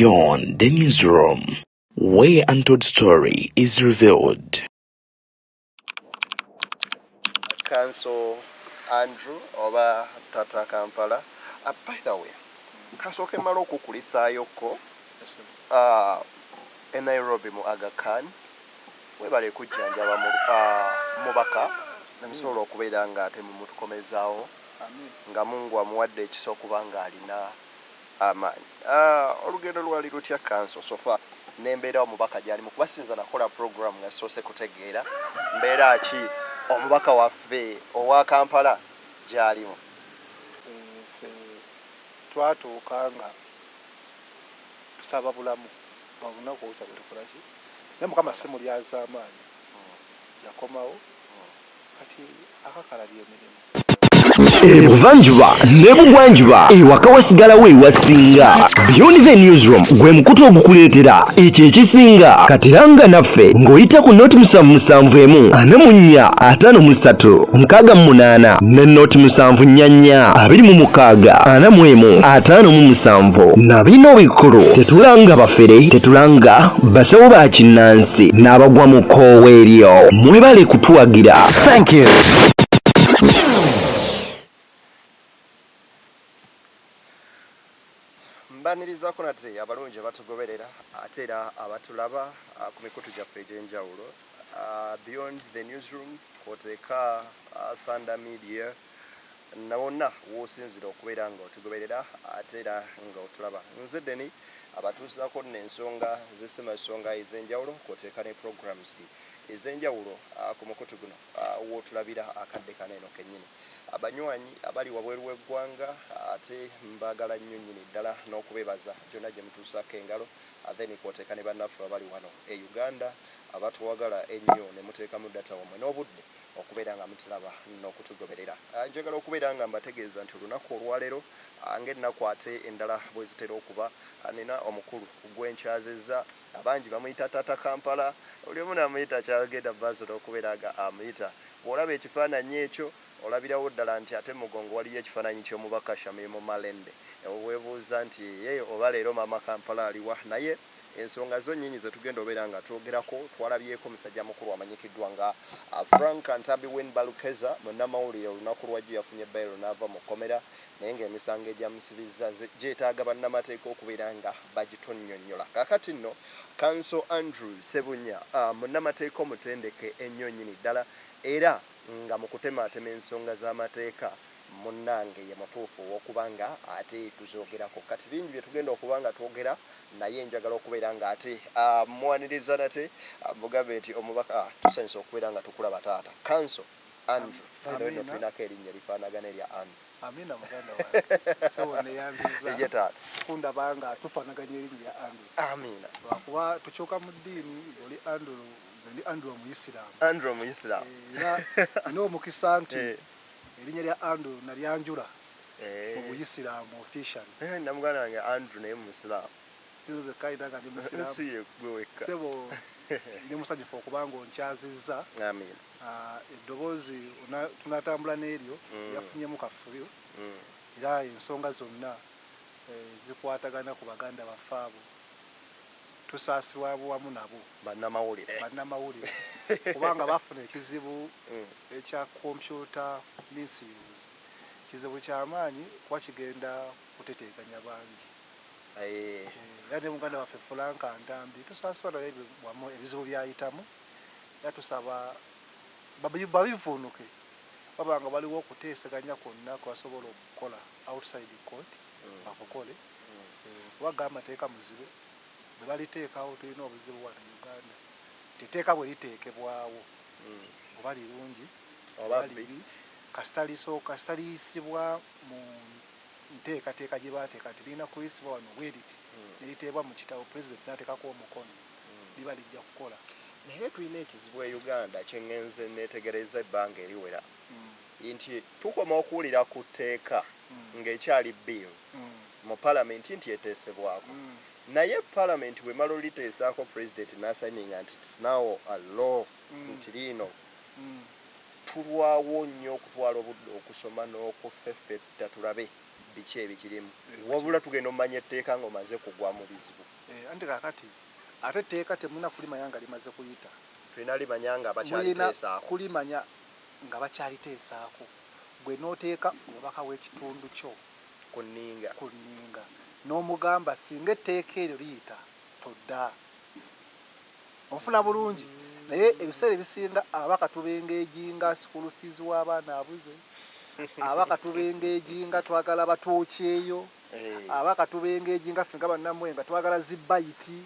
Beyond the Newsroom, where untold story is revealed. Counsel Andrew oba Tata Kampala. By the way, kasooke mmala okukulisaayokko e Nairobi mu Aga Khan. Webale kujjanjaba mu mubaka nemusobola okubeera nga ate mumutukomezaawo nga Mungu amuwadde ekisa okuba nga alina amaanyi. Olugendo lwali lutya Counsel so far n'embeera omubaka gy'alimu, kuba sinza nakola program nga soose kutegeera mbeera ki omubaka waffe owa Kampala gy'alimu. Ffe twatuuka nga tusaba bulamu bwa lunaku olukya bwe tukola ki, naye Mukama si mulyazaamaanyi, yakomawo kati akakalabya emirimu. Ebuvanjuba n'ebugwanjuba ewaka wasigalawo ewasinga. Beyond the Newsroom gwe mukutu ogukuleetera ekyo ekisinga. Katiranga naffe ng'oyita ku noti 771 44 53 68 ne noti 744 26 41 57. Na bino bikulu, tetulanga bafere, tetulanga basawo ba kinnansi n'abagwa mu kkoowa eryo. Mwebale kutuwagira. Thank you. Mbanirizaako nate abalungi abatugoberera ate era abatulaba ku mikutu gyaffe egy'enjawulo, Beyond the Newsroom kwoteeka Thunder Media na wonna w'osinzira okubeera nga otugoberera ate era nga otulaba. Nze Deni abatuusaako nno ensonga z'essemasonga ez'enjawulo kwoteeka ne programs ez'enjawulo ku mukutu guno w'otulabira akadde kano eno kennyini. Abanywanyi abali wabweru w'eggwanga ate mbaagala nnyo nnyini ddala n'okubeebaza gyonna gye mutuusaako engalo, then kwoteeka ne bannaffe abali wano e Uganda abatwagala ennyo ne muteekamu data wammwe n'obudde okubeera nga mutulaba n'okutugoberera. Njagala okubeera nga mbategeeza nti olunaku olwaleero ng'ennaku ate endala bwe zitera okuba, nina omukulu gwe nkyazizza. Abangi bamuyita Taata Kampala, buli omu n'amuyita kyagenda mu maaso n'okubeera nga amuyita. Bw'olaba ekifaananyi ekyo olabirawo ddala nti ate mugongo waliyo ekifaananyi ky'omubaka Shamim Malende. Weebuuza nti ye oba leero maama Kampala aliwa? Naye ensonga zo nnyini ze tugenda obeera nga twogerako, twalabyeko musajja mukulu amanyikiddwa nga Frank Ntambi Win Balukeza, munnamawulire. Olunaku lwajjo yafunye bail n'ava mu kkomera, naye ng'emisango egyamusibizza gyetaaga bannamateeka okubeera nga bagitonnyonnyola. Kaakati nno Counsel Andrew Ssebunya, munnamateeka omutendeke ennyo nnyini ddala, era nga mu kutemaatema ensonga z'amateeka munnange ye mutuufu ow'okuba nga ate tuzoogerako. Kati bingi bye tugenda okuba nga twogera, naye njagala okubeera nga ate mwaniriza nate mugambe nti omubaka, tusanyusa okubeera nga tukulaba taata Counsel Andrew. By the way, no tulinako erinnya erifaanagana erya Andrew. Amina, muganda wange, sebo, neyanziza Ye taata. Kundaba nga tufaanaganya erinnya lya Andrew. Amina. Lwakuba tukyuka mu ddiini, oli Andrew, nze ndi Andrew Omuyisiraamu. Andrew Omuyisiraamu. Era nina omukisa nti erinnya lya Andrew nalyanjula mu Buyisiraamu officially. Namuganda wange Andrew naye Musiraamu. Sinze zekka alina nga ndi Musiraamu. Si ye gwe wekka. Sebo, ndi musanyufu okuba nga onkyazizza. Amina. Eddoboozi tunatambula n'eryo lyafunyemu kafuyo, era ensonga zonna zikwatagana ku baganda baffe abo tusaasirwa wamu nabo. Bannamawulire. Bannamawulire, kubanga bafuna ekizibu ekya computer misuse, kizibu kyamaanyi kuba kigenda kuteteeganya bangi. Era ne muganda waffe Frank Ntambi tusaasirwa naye wamu ebizibu byayitamu, era tusaba babivuunuke baba nga waliwo okuteeseganya kwonna kwebasobola okukola outside court bakukole, kuba ga amateeka muzibe bwe baliteekawo. Tulina obuzibu wano e Uganda nti etteeka bwe liteekebwawo, oba lirungi oba oba bbi. Libi, kasita lisooka, kasita liyisibwa mu nteekateeka gye baateeka nti lirina kuyisibwa wano bwe riti, ne liteebwa mu kitabo, pulezidenti n'ateekako omukono, liba lijja kukola. Naye tulina ekizibu e Uganda kyeŋŋenze neetegereza ebbanga eriwera nti tukoma okuwulira ku tteeka ng'ekyali bill mu palamenti nti eteesebwako, naye palamenti bwemala oliteesaako, pulezidenti n'asayininga nti it's now a law, nti liino, tulwawo nnyo okutwala obudde okusoma n'okufeffetta tulabe Biki ebikirimu? Wabula tugenda omanya etteeka ng'omaze kugwa mu bizibu. Anti kakati ate etteeka temulina kulimanya nga limaze kuyita. Tulina limanya nga Mulina bakyaliteesaako. kulimanya nga bakyaliteesaako. Gwe n'oteeka omubaka w'ekitundu kyo ku nninga, ku nninga, n'omugamba singa etteeka eryo liyita todda. Onfuna bulungi? Naye ebiseera ebisinga ababaka tubengeejinga school fees w'abaana abuze, ababaka tubengeejinga twagala batwokyeyo, ababaka tubengeejinga ffe nga bannammwe nga twagala zibayiti.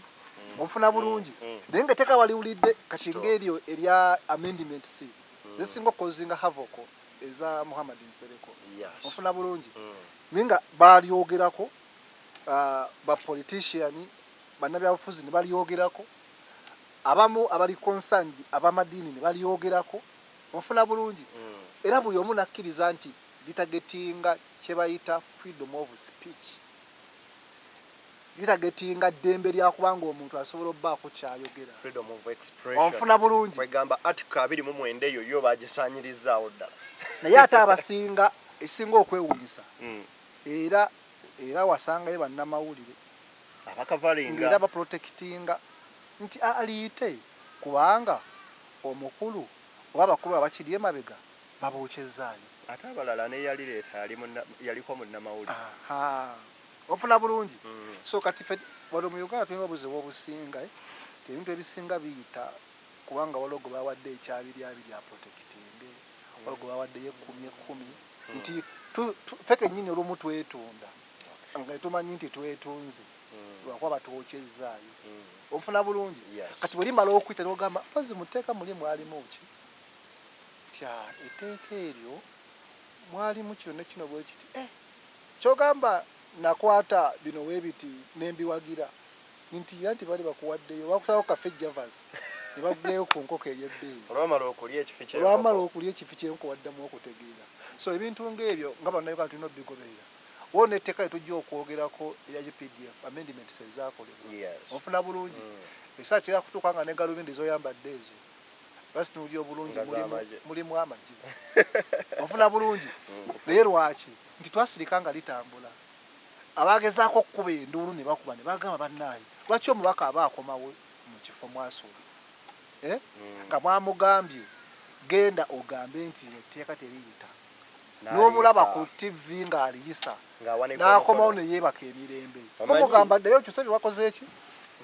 Onfuna bulungi? Naye nga etteeka waliwulidde kati ng'eryo erya amendments zisinga okukozinga havoc eza Muhammad Nsereko. Onfuna bulungi? Naye nga balyogerako, ba politician, bannabyabufuzi ne balyogerako, abamu abali concerned ab'amadiini ne balyogerako. Onfuna bulungi? Era buli omu nakkiriza nti litargetinga kye bayita freedom of speech, litargetinga ddembe lyakubanga omuntu asobola obbaako kyayogera. Freedom of expression. Onfuna bulungi? Kwegamba article 29 eyo yo bagisaanyirizaawo ddala. Naye ate abasinga, ekisinga okwewuunyisa, era wasangayo bannamawulire abakavalinga ng'era baprotectinga nti aliyite kubanga omukulu oba abakulu abakiri emabega babookyezaayo. Ate abalala neyalireeta yaliko munnamawulire. Aha, ofuna bulungi? So kati ffe wano mu Uganda tulina obuzibu obusinga, ebintu ebisinga biyita kubanga waliwo gwe bawadde ekyabiri abiri aprotectinge, waliwo gwe bawaddeyo ekkumi ekkumi, nti ffe kennyini olumu twetunda nga tumanyi nti twetunze lwakuba batwokyezaayo. Onfuna bulungi? Yes. Kati bwe limala okuyita n'ogamba mpozi mu tteeka muli mwalimu ki tya etteeka eryo mwalimu kino ne kino bwe kiti, kyogamba nakwata bino weebiti nembiwagira nti ya nti bali bakuwaddeyo bakutako Cafe Javas ne bagulayo ku nkoko ey'ebbeeyi. Olwamala okulya ekifi ky'enkoko. Olwamala okulya ekifi ky'enkoko waddamu okutegeera. So ebintu ng'ebyo nga bannayuganda tulina obigoberera. Wona etteeka lye tujja okwogerako erya UPDF amendments ezaakolebwa. Onfuna bulungi? Ekiseera kigenda kutuuka nga ne galubindi z'oyambadde ezo basitunuulira obulungi Nga z'amagye. Mulimu amagye. Onfuna bulungi? Naye lwaki nti twasirika nga litambula, abagezaako okukuba enduulu ne bakuba ne bagamba bannaaye lwaki omubaka aba akomawo mu kifo mwasula? Nga mwamugambye genda ogambe nti etteeka teriyita, n'omulaba ku TV ng'aliyisa Ng'awanika n'akomawo omukono. Ne yeebaka emirembe. Omanyi- Mumugamba ddayo okyuse bye wakoze ki.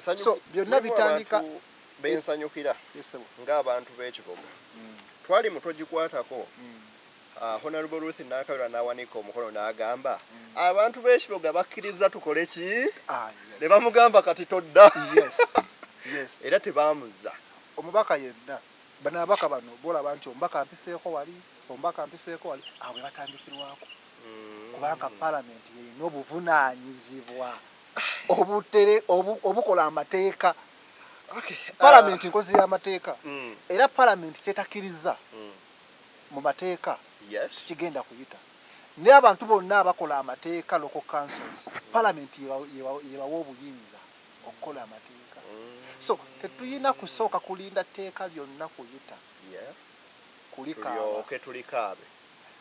So byonna Mulimu bitandika abantu bensanyukira Yes, sir. ng'abantu b'ekibuga twali mutogikwatako. Honorable Ruth Nakabira n'awanika omukono n'agamba abantu b'ekibuga bakkiriza tukole ki? Ah, yes. Ne bamugamba kati todda. Yes. Era tebamuzza. Omubaka yenna, bano ababaka bano bolaba nti omubaka mpiseeko wali, omubaka mpiseeko wali, awo we batandikirwako kubanga palamenti yerina obuvunaanyizibwa obukola amateeka. Palamenti nkozi y'amateeka. Era palamenti kyetakkiriza mu mateeka kigenda kuyita. Naye abantu bonna abakola amateeka, local councils, palamenti yebawa obuyinza okukola amateeka. So tetulina kusooka kulinda tteeka lyonna kuyita kulikaaba. Tulyoke tulikaabe.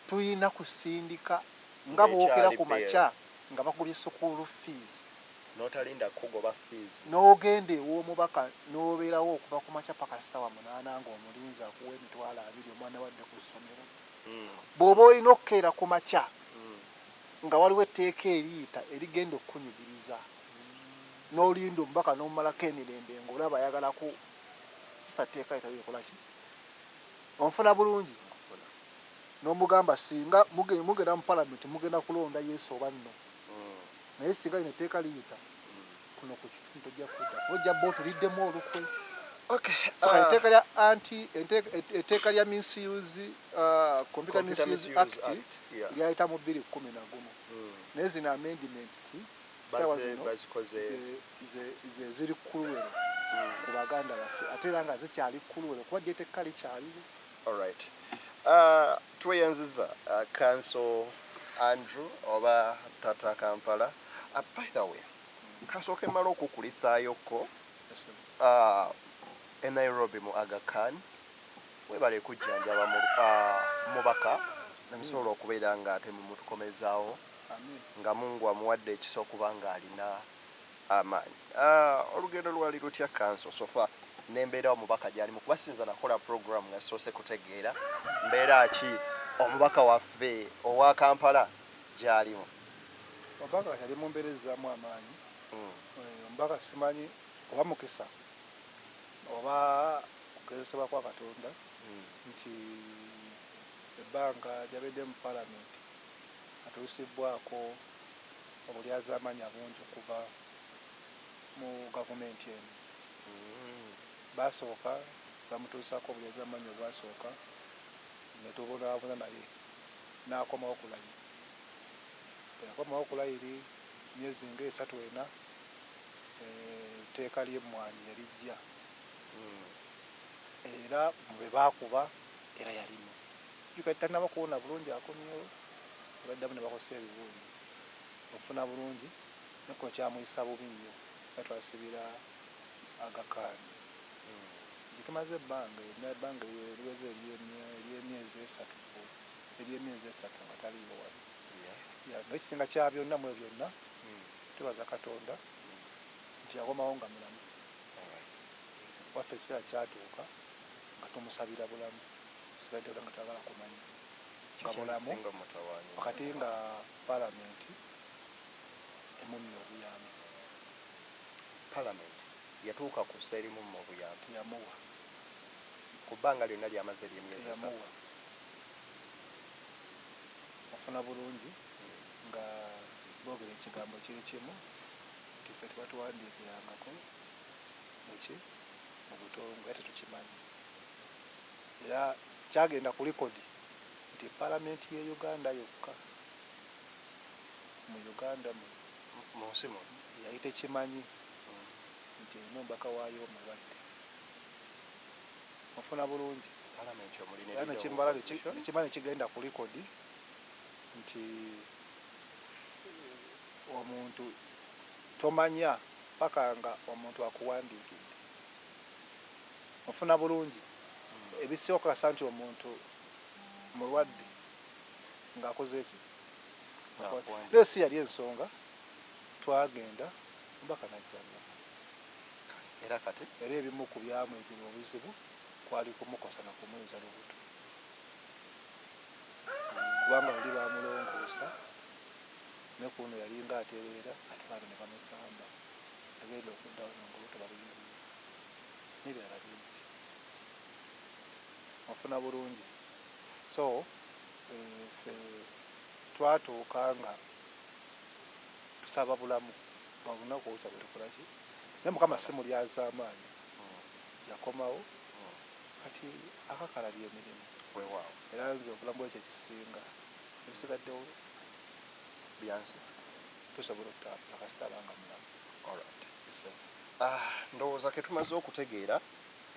Tulina kusindika nga bwokera ku Ng'ekyali makya nga bakubye school fees, n'otalinda kugoba fees, n'ogenda ew'omubaka n'obeerawo okuva ku makya paka 8:00 ng'omulinzi akuwa 20,000 omwana wadde ku ssomero. Bw'oba olina okukeera ku makya nga waliwo etteeka eriyita erigenda okukunyigiriza, n'olinda omubaka n'omumalako emirembe ng'olaba ayagala ku sa tteeka litaliko ki. Onfuna bulungi? Nkufuna. N'omugamba singa mugenda mu palamenti mugenda kulonda yesu oba nno, naye singa lino etteeka liyita kuno ku kitundu tojja kudda, ojja bba otuliddemu olukwe. So kati etteeka lya anti etteeka lya misuse, computer Computer misuse Misuse act Act, yeah. lyayita mu 2011. Naye zino amendments saawa zino bazikoze ze ziri kuluwero ku baganda baffe, ate era nga zikyali kuluwero kuba gyetekka likyaliwo. Alright. Tweyanziza Counsel Andrew oba Tata Kampala. By the way, kansooke mmala okukulisaayokko e Nairobi mu Aga Khan. Webale kujjanjaba mu mubaka nemusobola okubeera nga ate mumutukomezaawo. Nga Mungu amuwadde ekisa okuba nga alina amaanyi. Olugendo lwali lutya, counsel, so far n'embeera omubaka gy'alimu? Kuba sinza nakola program nga soose kutegeera mbeera ki omubaka waffe owa Kampala gy'alimu. Omubaka yali mu mbeera ezzaamu amaanyi. Omubaka simanyi oba mukisa oba kugezesebwa kwa Katonda nti ebbanga lyabedde mu Palamenti atuusibbwako obulyazaamaanya bungi okuva mu gavumenti eno. Basooka bamutuusaako obulyazaamaanyi obwasooka ne tubonaabona naye n'akomawo ku layini. Bwe yakomawo ku layini, myezi nga 3 4, etteeka ly'emmwanyi ne lijja era mu be baakuba era yalimu. Jjukira tannaba kuwona bulungi, akomyewo ne baddamu ne bakozesa ebiwundu okufuna bulungi, naye kuno kyamuyisa bubi nnyo era twasibira Aga Khan. Nti tumaze ebbanga ebbanga eriweze ery'emyezi 3 nga taliiwo wano. Naye ekisinga kya byonna, mu ebyo byonna twebaza Katonda nti yakomawo nga mulamu. Waffe ekiseera kyatuuka nga tumusabira bulamu, tusigadde nga twagala kumanya nga bulamu wakati nga Palamenti emumye obuyambi. Palamenti yatuuka ku ssa erimumma obuyambi? Teyamuwa. Ku bbanga lyonna lyamaze ery'emyezi 3? Teyamuwa. Ofuna bulungi nga boogera ekigambo kiri kimu nti ffe tebatuwandiikirangako muki mu butongole era tetukimanyi. Era kyagenda ku likodi nti Palamenti ye Uganda yokka mu Uganda mu nsi muno yali tekimanyi nti erina omubaka waayo omulwadde. Ofuna bulungi era nekimala nekigenda ku likodi nti omuntu tomanya paka nga omuntu akuwandiikidde. Ofuna bulungi ebisinga okukakasa nti omuntu mulwadde ng'akoze eki. Naye si yali ensonga, twagenda omubaka najjanga. Era kati era ebimu ku byamuleetera obuzibu kwali kumukosa na kumuyuza lubuto, kubanga luli bamulongoosa ne kuno yalinga atereera, ate bano ne bamusamba, agenda okudda wano ng'olubuto baluyuzizza n'ebirala bingi. Ofuna bulungi. So ffe twatuuka nga tusaba bulamu bwa lunaku olukya bwe tukola ki, naye Mukama si mulyazaamaanyi, yakomawo kati akakalabya emirimu. Era nze obulamu bwekyo ekisinga ebisigaddewo byansi tusobola okutambula kasita abanga mulamu. Ndowooza ke tumaze okutegeera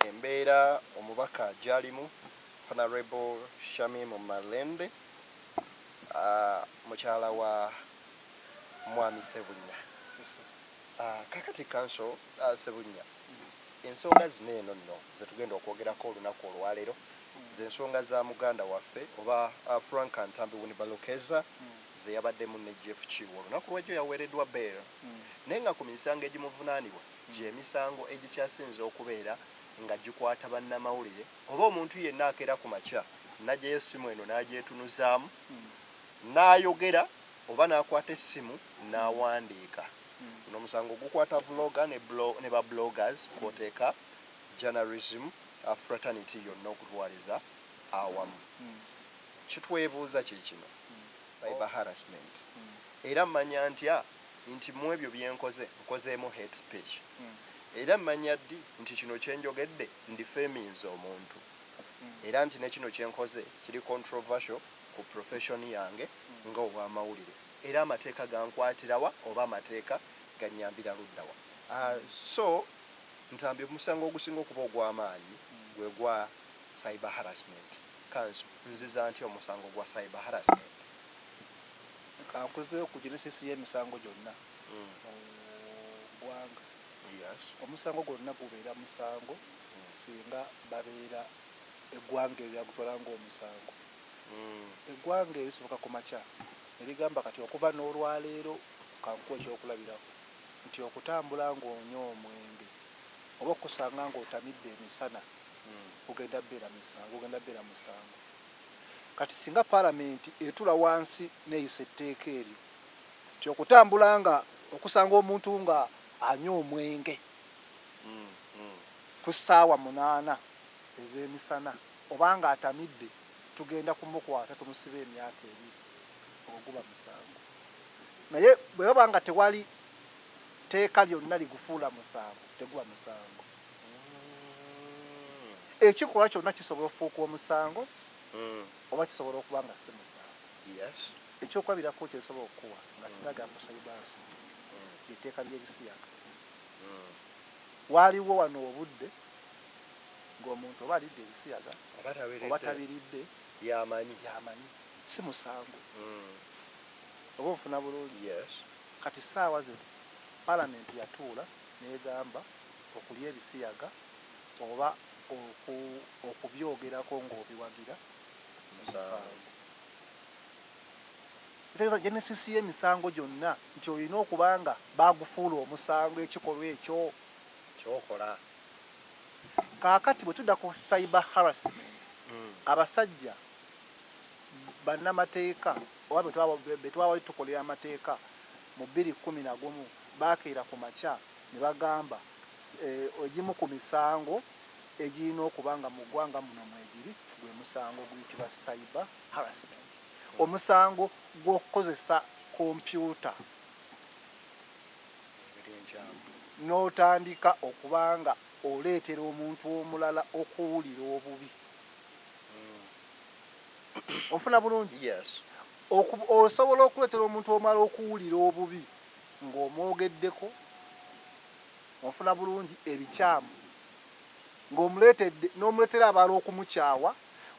embeera omubaka gy'alimu, Honorable Shamim Malende, mukyala wa Mwami Ssebunya. Kakati counsel Ssebunya, ensonga zino eno nno zetugenda okwogerako olunaku olwaleero z'ensonga za muganda waffe oba Frank Ntambi Winibalokeza ze yabaddemu ne Jeff Kiwa. Olunaku lwajjo yaweereddwa bail, naye nga ku misango egimuvunaanibwa gy'emisango egikyasinze okubeera nga gikwata bannamawulire oba omuntu yenna akeera ku makya n'aggyayo essimu eno n'agyetunuzaamu n'ayogera oba n'akwata essimu n'awandiika. Guno omusango gukwata vlogger ne ba bloggers kw'oteeka journalism fraternity yonna okutwaliza awamu. Kitwebuuza kye kino, cyber harassment, era mmanya ntya nti mu ebyo bye nkoze nkozeemu hate speech? Era mmanya ddi nti kino kyenjogedde ndifaminze omuntu, era nti ne kino kyenkoze kiri controversial ku profession yange nga ow'amawulire, era amateeka gankwatirawa oba amateeka ganyambira luddawa? So Ntambi, omusango ogusinga okuba ogw'amaanyi gwe gwa cyber harassment. Counsel, nziza ntya omusango gwa cyber harassment? Kankuzeeyo ku genesis y'emisango gyonna mu ggwanga. Omusango gwonna gubeera musango singa babeera eggwanga eryo lyagutwala ng'omusango. Eggwanga erisoboka ku makya Erigamba kati okuva n'olwaleero, kankuwa ekyokulabirako nti okutambula ng'onywa omwenge oba okusanga ng'otamidde emisana kugenda beera misango, gugenda beera musango. Kati singa Palamenti etula wansi neeyisa etteeka eryo nti okutambula nga okusanga omuntu nga anywa omwenge ku ssaawa 8 ez'emisana oba nga atamidde, tugenda kumukwata tumusibe emyaka 2, ogwo guba musango. Naye bwe baba nga tewali tteeka lyonna ligufuula musango, teguba musango. Ekikolwa kyonna kisobola okufuuka omusango oba kisobola okuba nga si musango. Ekyokulabirako kyensobola okukuwa nga sinagamba ku cyber harassment, lyetteeka ly'ebisiyaga. Waaliwo wano obudde ng'omuntu oba alidde ebisiyaga oba oba tabiridde, tabiridde, yamanyi. Yamanyi, si musango. Oba onfuna bulungi? Yes. Kati ssaawa zino Palamenti yatuula n'egamba okulya ebisiyaga oba okubyogerako ng'obiwagira musango. Musango. Kitegeeza genesis y'emisango gyonna nti olina okuba nga bagufuula omusango ekikolwa ekyo. Kyokola. Kaakati bwe tudda ku cyber harassment, abasajja bannamateeka oba be twaba tukolera amateeka mu 2011 bakeera ku makya ne bagamba egimu ku misango egirina okuba nga mu ggwanga muno mwegiri gwe musango oguyitibwa cyber harassment, omusango gw'okukozesa kompyuta engeri enkyamu n'otandika okuba nga oleetera omuntu omulala okuwulira obubi. Onfuna bulungi? Yes. Osobola okuleetera omuntu omulala okuwulira obubi ng'omwogeddeko, onfuna bulungi, ebikyamu, ng'omuleetedde n'omuleetera abalala okumukyawa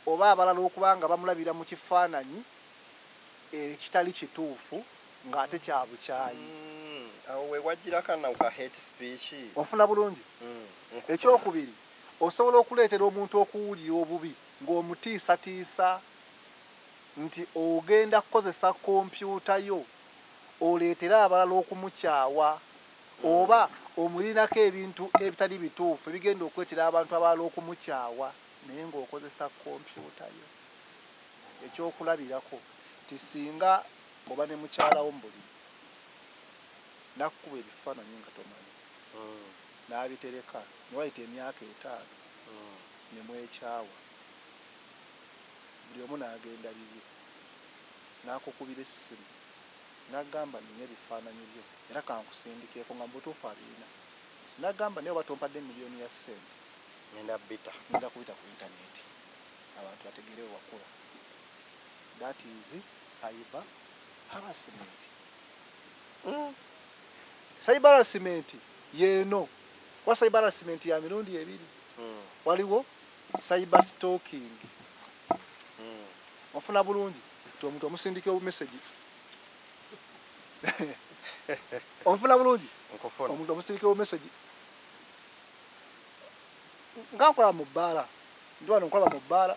oba abalala okuba nga bamulabira mu kifaananyi ekitali kituufu ng'ate kya bukyayi. Awo we wajjira kana ka hate speech. Onfuna bulungi? Nkufuna. Ekyokubiri, osobola okuleetera omuntu okuwulira obubi ng'omutiisatiisa nti ogenda kukozesa kompyuta yo oleetere abalala okumukyawa oba omulinako ebintu ebitali bituufu ebigenda okuleetera abantu abalala okumukyawa, naye ng'okozesa kompyuta yo. Ekyokulabirako ti singa oba ne mukyalawo mu buliri nakkuba ebifaananyi nga tomanyi n'abitereka ne wayita emyaka 5 ne mwekyawa, buli omu n'agenda bibye, n'akukubira essimu n'agamba, "Nina ebifaananyi byo era kankusindikeeko," nga mu butuufu abirina, n'agamba, "Naye oba tompadde miliyoni ya ssente, ngenda bita." Ngenda kubita ku intaneti abantu bategeere we wakula." That is cyber harassment. Cyber harassment yeeno, kuba cyber harassment ya mirundi ebiri. Waliwo cyber stalking. Ofuna bulungi ti omuntu omusindikira obumesagi, onfuna bulungi? Nkufuna. Omuntu omusindikira obumesagi nga nkola mu bbaala, ndi wano nkola mu bbaala,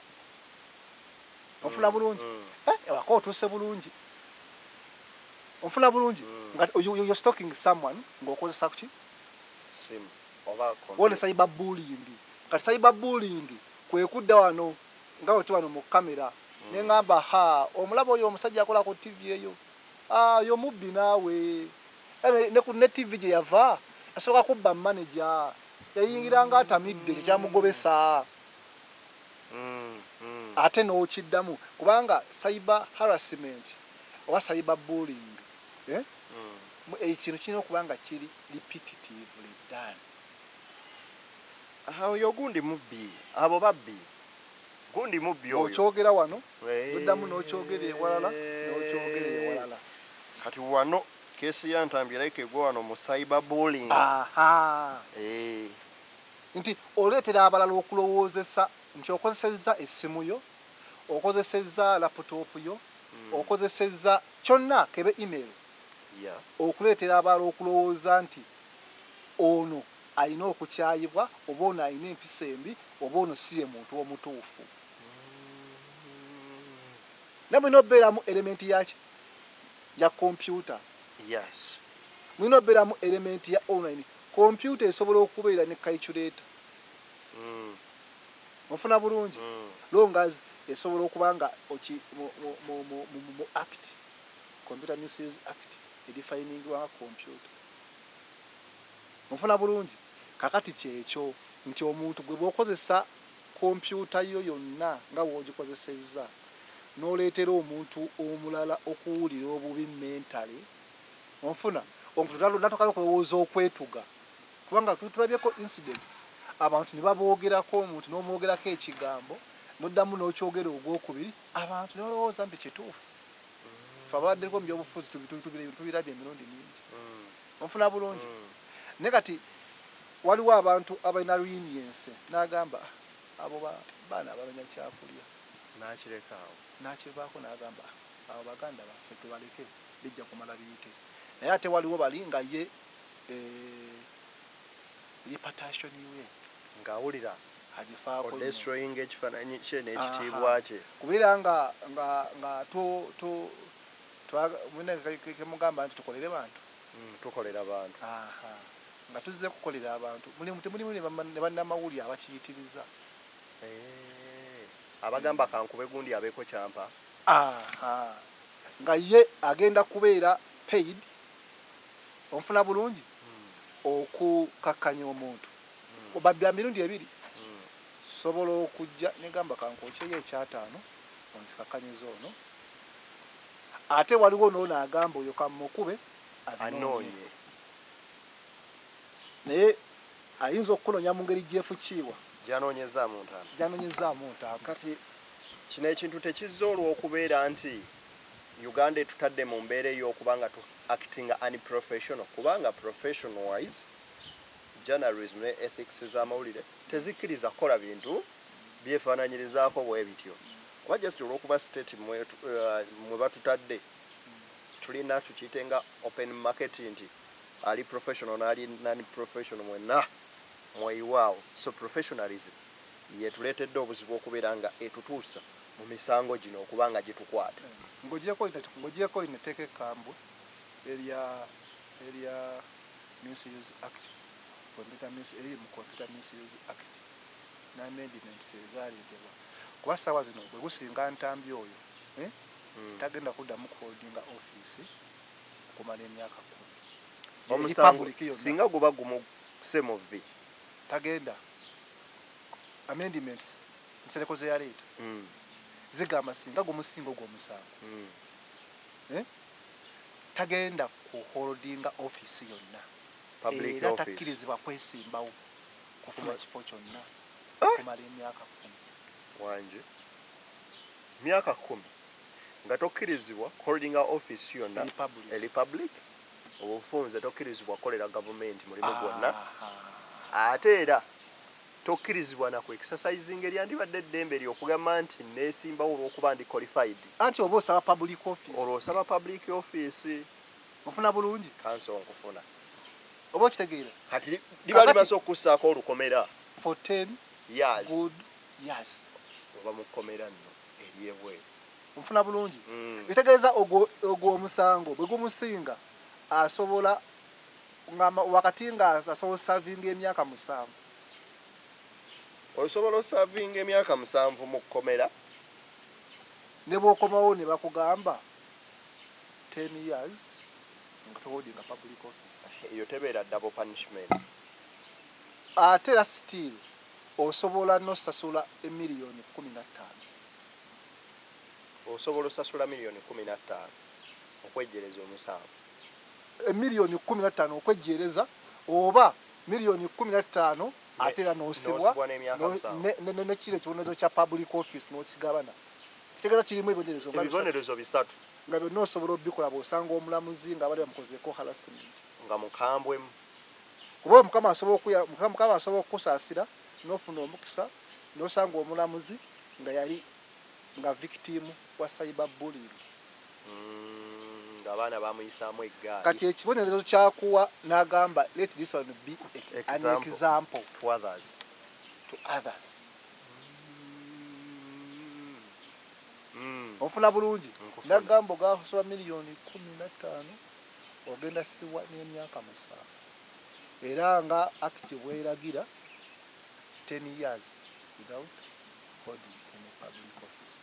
onfuna bulungi? Mm. Ewaka otuuse bulungi, onfuna bulungi? Nga you're stalking someone ng'okozesa kuki? Simu oba Wone computer. Cyber bullying. Kati cyber bullying kwe kudda wano nga bwe wano mu kamera ne ŋŋamba, "Ha, omulaba oyo omusajja akola ku TV eyo? Ah, oyo mubbi naawe." Era ne ku ne TV gye yava asooka kubba manager, yayingira nga atamidde, kyekyamugobesa. Ate n'okiddamu kubanga cyber harassment oba cyber bullying, eh? Ekintu kirina okuba nga kiri repetitively done. Aha, oyo gundi mubbi, abo babbi, gundi mubbi oyo. Ng'okyogera wano, noddamu n'okyogera ewalala, n'okyogera ewalala. Kati wano case ya Ntambi erabika egwa wano mu cyber bullying. Aha. Nti oleetera abalala okulowoozesa nti okozesezza essimu yo, okozesezza laptop yo, okozesezza kyonna kebe email okuleetera abalala okulowooza nti ono alina okukyayibwa oba ono alina empisa embi oba ono si ye muntu omutuufu. Naye mulina obeeramu element yaki? Ya computer. Mulina obeeramu element ya online. Computer esobola okubeera ne calculator. Ofuna bulungi? Long as esobola okuba nga oki mu act, Computer Misuse Act, edefiningibwa nga computer. Ofuna bulungi? Kakati kyekyo nti omuntu gwe bw'okozesa kompyuta yo yonna nga w'ogikozesezza n'oleetera omuntu omulala okuwulira obubi mentally, onfuna, omuntu natukayo okulowooza okwetuga, kubanga tulabyeko incidents abantu ne baboogerako, omuntu n'omwogerako ekigambo n'oddamu n'okyogera ogwokubiri, abantu ne balowooza nti kituufu. Fe ababaddeko mu byobufuzi tubirabye emirundi mingi. Onfuna bulungi? Naye kati waliwo abantu abalina leniency n'agamba, "Ah, abo baana abanonya kyakulya." N'akireka awo. N'akivaako n'agamba, "Ah, abo baganda baffe, tubaleke, bijja kumala biyite." Naye ate waliwo bali nga ye reputation ye ng'awulira agifaako nnyo. Odestroyinga ekifaananyi kye n'ekitiibwa kye. Kubeera nga to to mune kemugamba nti tukolere bantu. Tukolera bantu. Aha. Nga tuzze kukolera abantu, mulimu temulimu ne bannamawulire abakiyitiriza. Abagamba kankube gundi abeeko kyampa. Aha, nga ye agenda kubeera paid, onfuna bulungi, okukakkanya omuntu oba bya mirundi ebiri. Sobola okujja negamba kankwokyeyo ekyataano onzikakkanyiza ono, ate waliwo noono agamba oyo kamukube anoonye. Anoonye. Naye ayinza okukunonya mu ngeri gyefukiibwa. Gyanoonyezaamu ntaano. Gyanoonyezaamu ntaano. Kati kino ekintu tekizza olw'okubeera nti Uganda etutadde mu mbeera ey'okuba nga tu actinga unprofessional, kubanga professional wise journalism ne ethics z'amawulire tezikkiriza kukola bintu byefaananyirizaako bwe bityo, oba just olw'okuba state mwe batutadde tulina tukiyite nga open market, nti ali professional n'ali non professional mwenna mweyiwaawo? So professionalism yetuleetedde obuzibu okubeera nga etutuusa mu misango gino okuba nga gitukwata. Ng'ogyeko lino etteeka ekkambwe erya Misuse Act, computer eriri mu Computer Misuse Act n'amendments ezaleetebwa, kuba ssaawa zino bwe gusinga Ntambi oyo, eh? Tagenda kuddamu kuholdinga office okumala emyaka 10. Omusango Republic yonna. Singa guba gumuse mu vvi. Tagenda. Amendments Nsereko ze yaleeta zigamba singa gumusinga ogwo omusango, tagenda kuholdinga office yonna. Public Era office. takkirizibwa kwesimbawo kufuna kifo kyonna Ah! okumala emyaka 10. Wanje, myaka 10 nga tokkirizibwa holdinga office yonna. Eri public. Eri public. Obufunze tokkirizibwa kukolera gavumenti mulimu gwonna. Ate era tokkirizibwa na ku exercising eryandibadde eddembe lyokugamba nti neesimbawo olw'okuba ndi qualified. Anti oba osaba public office. Olwo osaba public office. Ofuna bulungi? Kanso nkufuna. Oba okitegeera? Kati liba limaze okussaako olukomera. For 10 years. Good years. Oba mu kkomera nno eryebweru. Onfuna bulungi? Ekitegeeza ogwo omusango bwe gumusinga asobola ngamba wakati nga asobola osavinga emyaka 7. Osobola osavinga emyaka 7 mu kkomera. Ne bw'okomawo ne bakugamba 10 years nga toholdinga public office. Eyo tebeera double punishment? Ate era still osobola n'osasula emiliyoni 15. Osobola osasula miliyoni 15 okwejjereza omusango. Emiliyoni 15 okwejjereza, oba miliyoni 15 ate era n'osibwa. N'osibwa n'emyaka 7. Nekiro ekibonerezo kya public office n'okigabana. Kitegeeza kirimu ebibonerezo nga bisatu. Ebibonerezo bisatu. Nga byonna osobola obikola bw'osanga omulamuzi nga bali bamukozeeko harassment. Nga mukambwemu. Kuba Mukama asobola okukusaasira n'ofuna omukisa n'osanga omulamuzi nga yali nga victim wa cyber bullying. Ng'abaana bamuyisaamu eggaali. Kati ekibonerezo kyakuwa n'agamba, let this one be an example. Example to others. To others. Onfuna bulungi? Nagamba ogasoba 15 miliyoni ogenda sibwa n'emyaka 7, era nga act bweragira 10 years without holding any public office.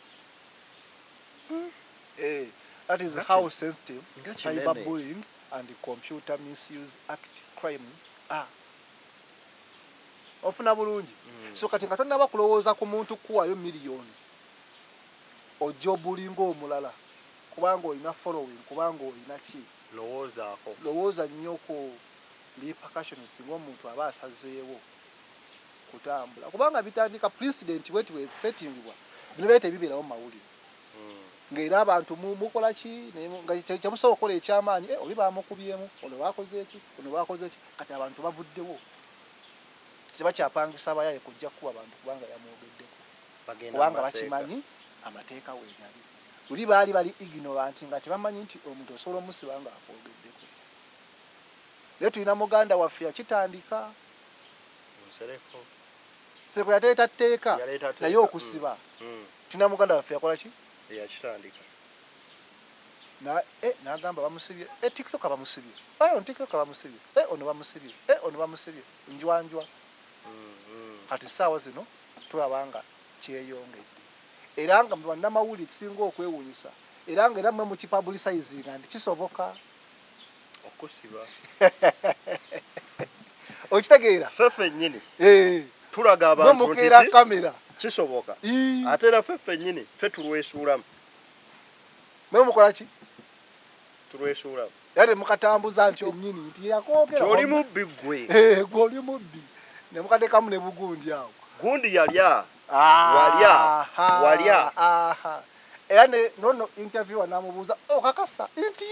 That is how sensitive cyberbullying and Computer Misuse Act crimes are. Ofuna bulungi? So kati nga tonaba kulowooza ku muntu kuwayo miliyoni ojja obulinga omulala kubanga olina following, kubanga olina ki, lowoozaako. Lowooza nnyo ku repercussions singa omuntu aba asazeewo kutambula, kubanga bitandika precedent bweti bwesettingibwa. Bino biba tebibeerawo mu mawulire, ng'era abantu mukola ki nga kyemusobola okukola ekyamaanyi, oli bamukubyemu, ono bakoze eki, ono bakoze eki. Kati abantu bavuddewo, tebakyapangisa abayaye kujja kukuba bantu kubanga yamwogeddeko, kubanga bakimanyi amateeka weegali. Luli baali bali ignorant nga tebamanyi nti omuntu osobola omusiba nga akwogeddeko. Naye tulina muganda waffe yakitandika. Nsereko. Nsereko yateeta tteeka naye okusiba. Tulina muganda waffe yakola ki? Yakitandika. N'agamba bamusibye, TikTok bamusibye, ono TikTok bamusibye, ono bamusibye, ono bamusibye njwanjwa. Kati saawa zino tulaba nga kyeyongedde, era nga mu bannamawulire kisinga okwewuunyisa, era nga era mmwe mukipublicizinga nti kisoboka okusiba. Okitegeera? Ffe ffennyini tulaga mwe abantu mukeera nti kamera. Kisoboka, ate era ffe ffennyini ffe tulwesuulamu. Mwe mukola ki? Tulwesuulamu. Era temukatambuza nti ennyini nti yakoogera. Kyoli mubbi ggwe. Gwe oli mubbi, ne mukateekamu ne bugundi awo. Gundi yalya. Walya, walya. Aha. Era ne nono interviewer namubuuza, okakasa nti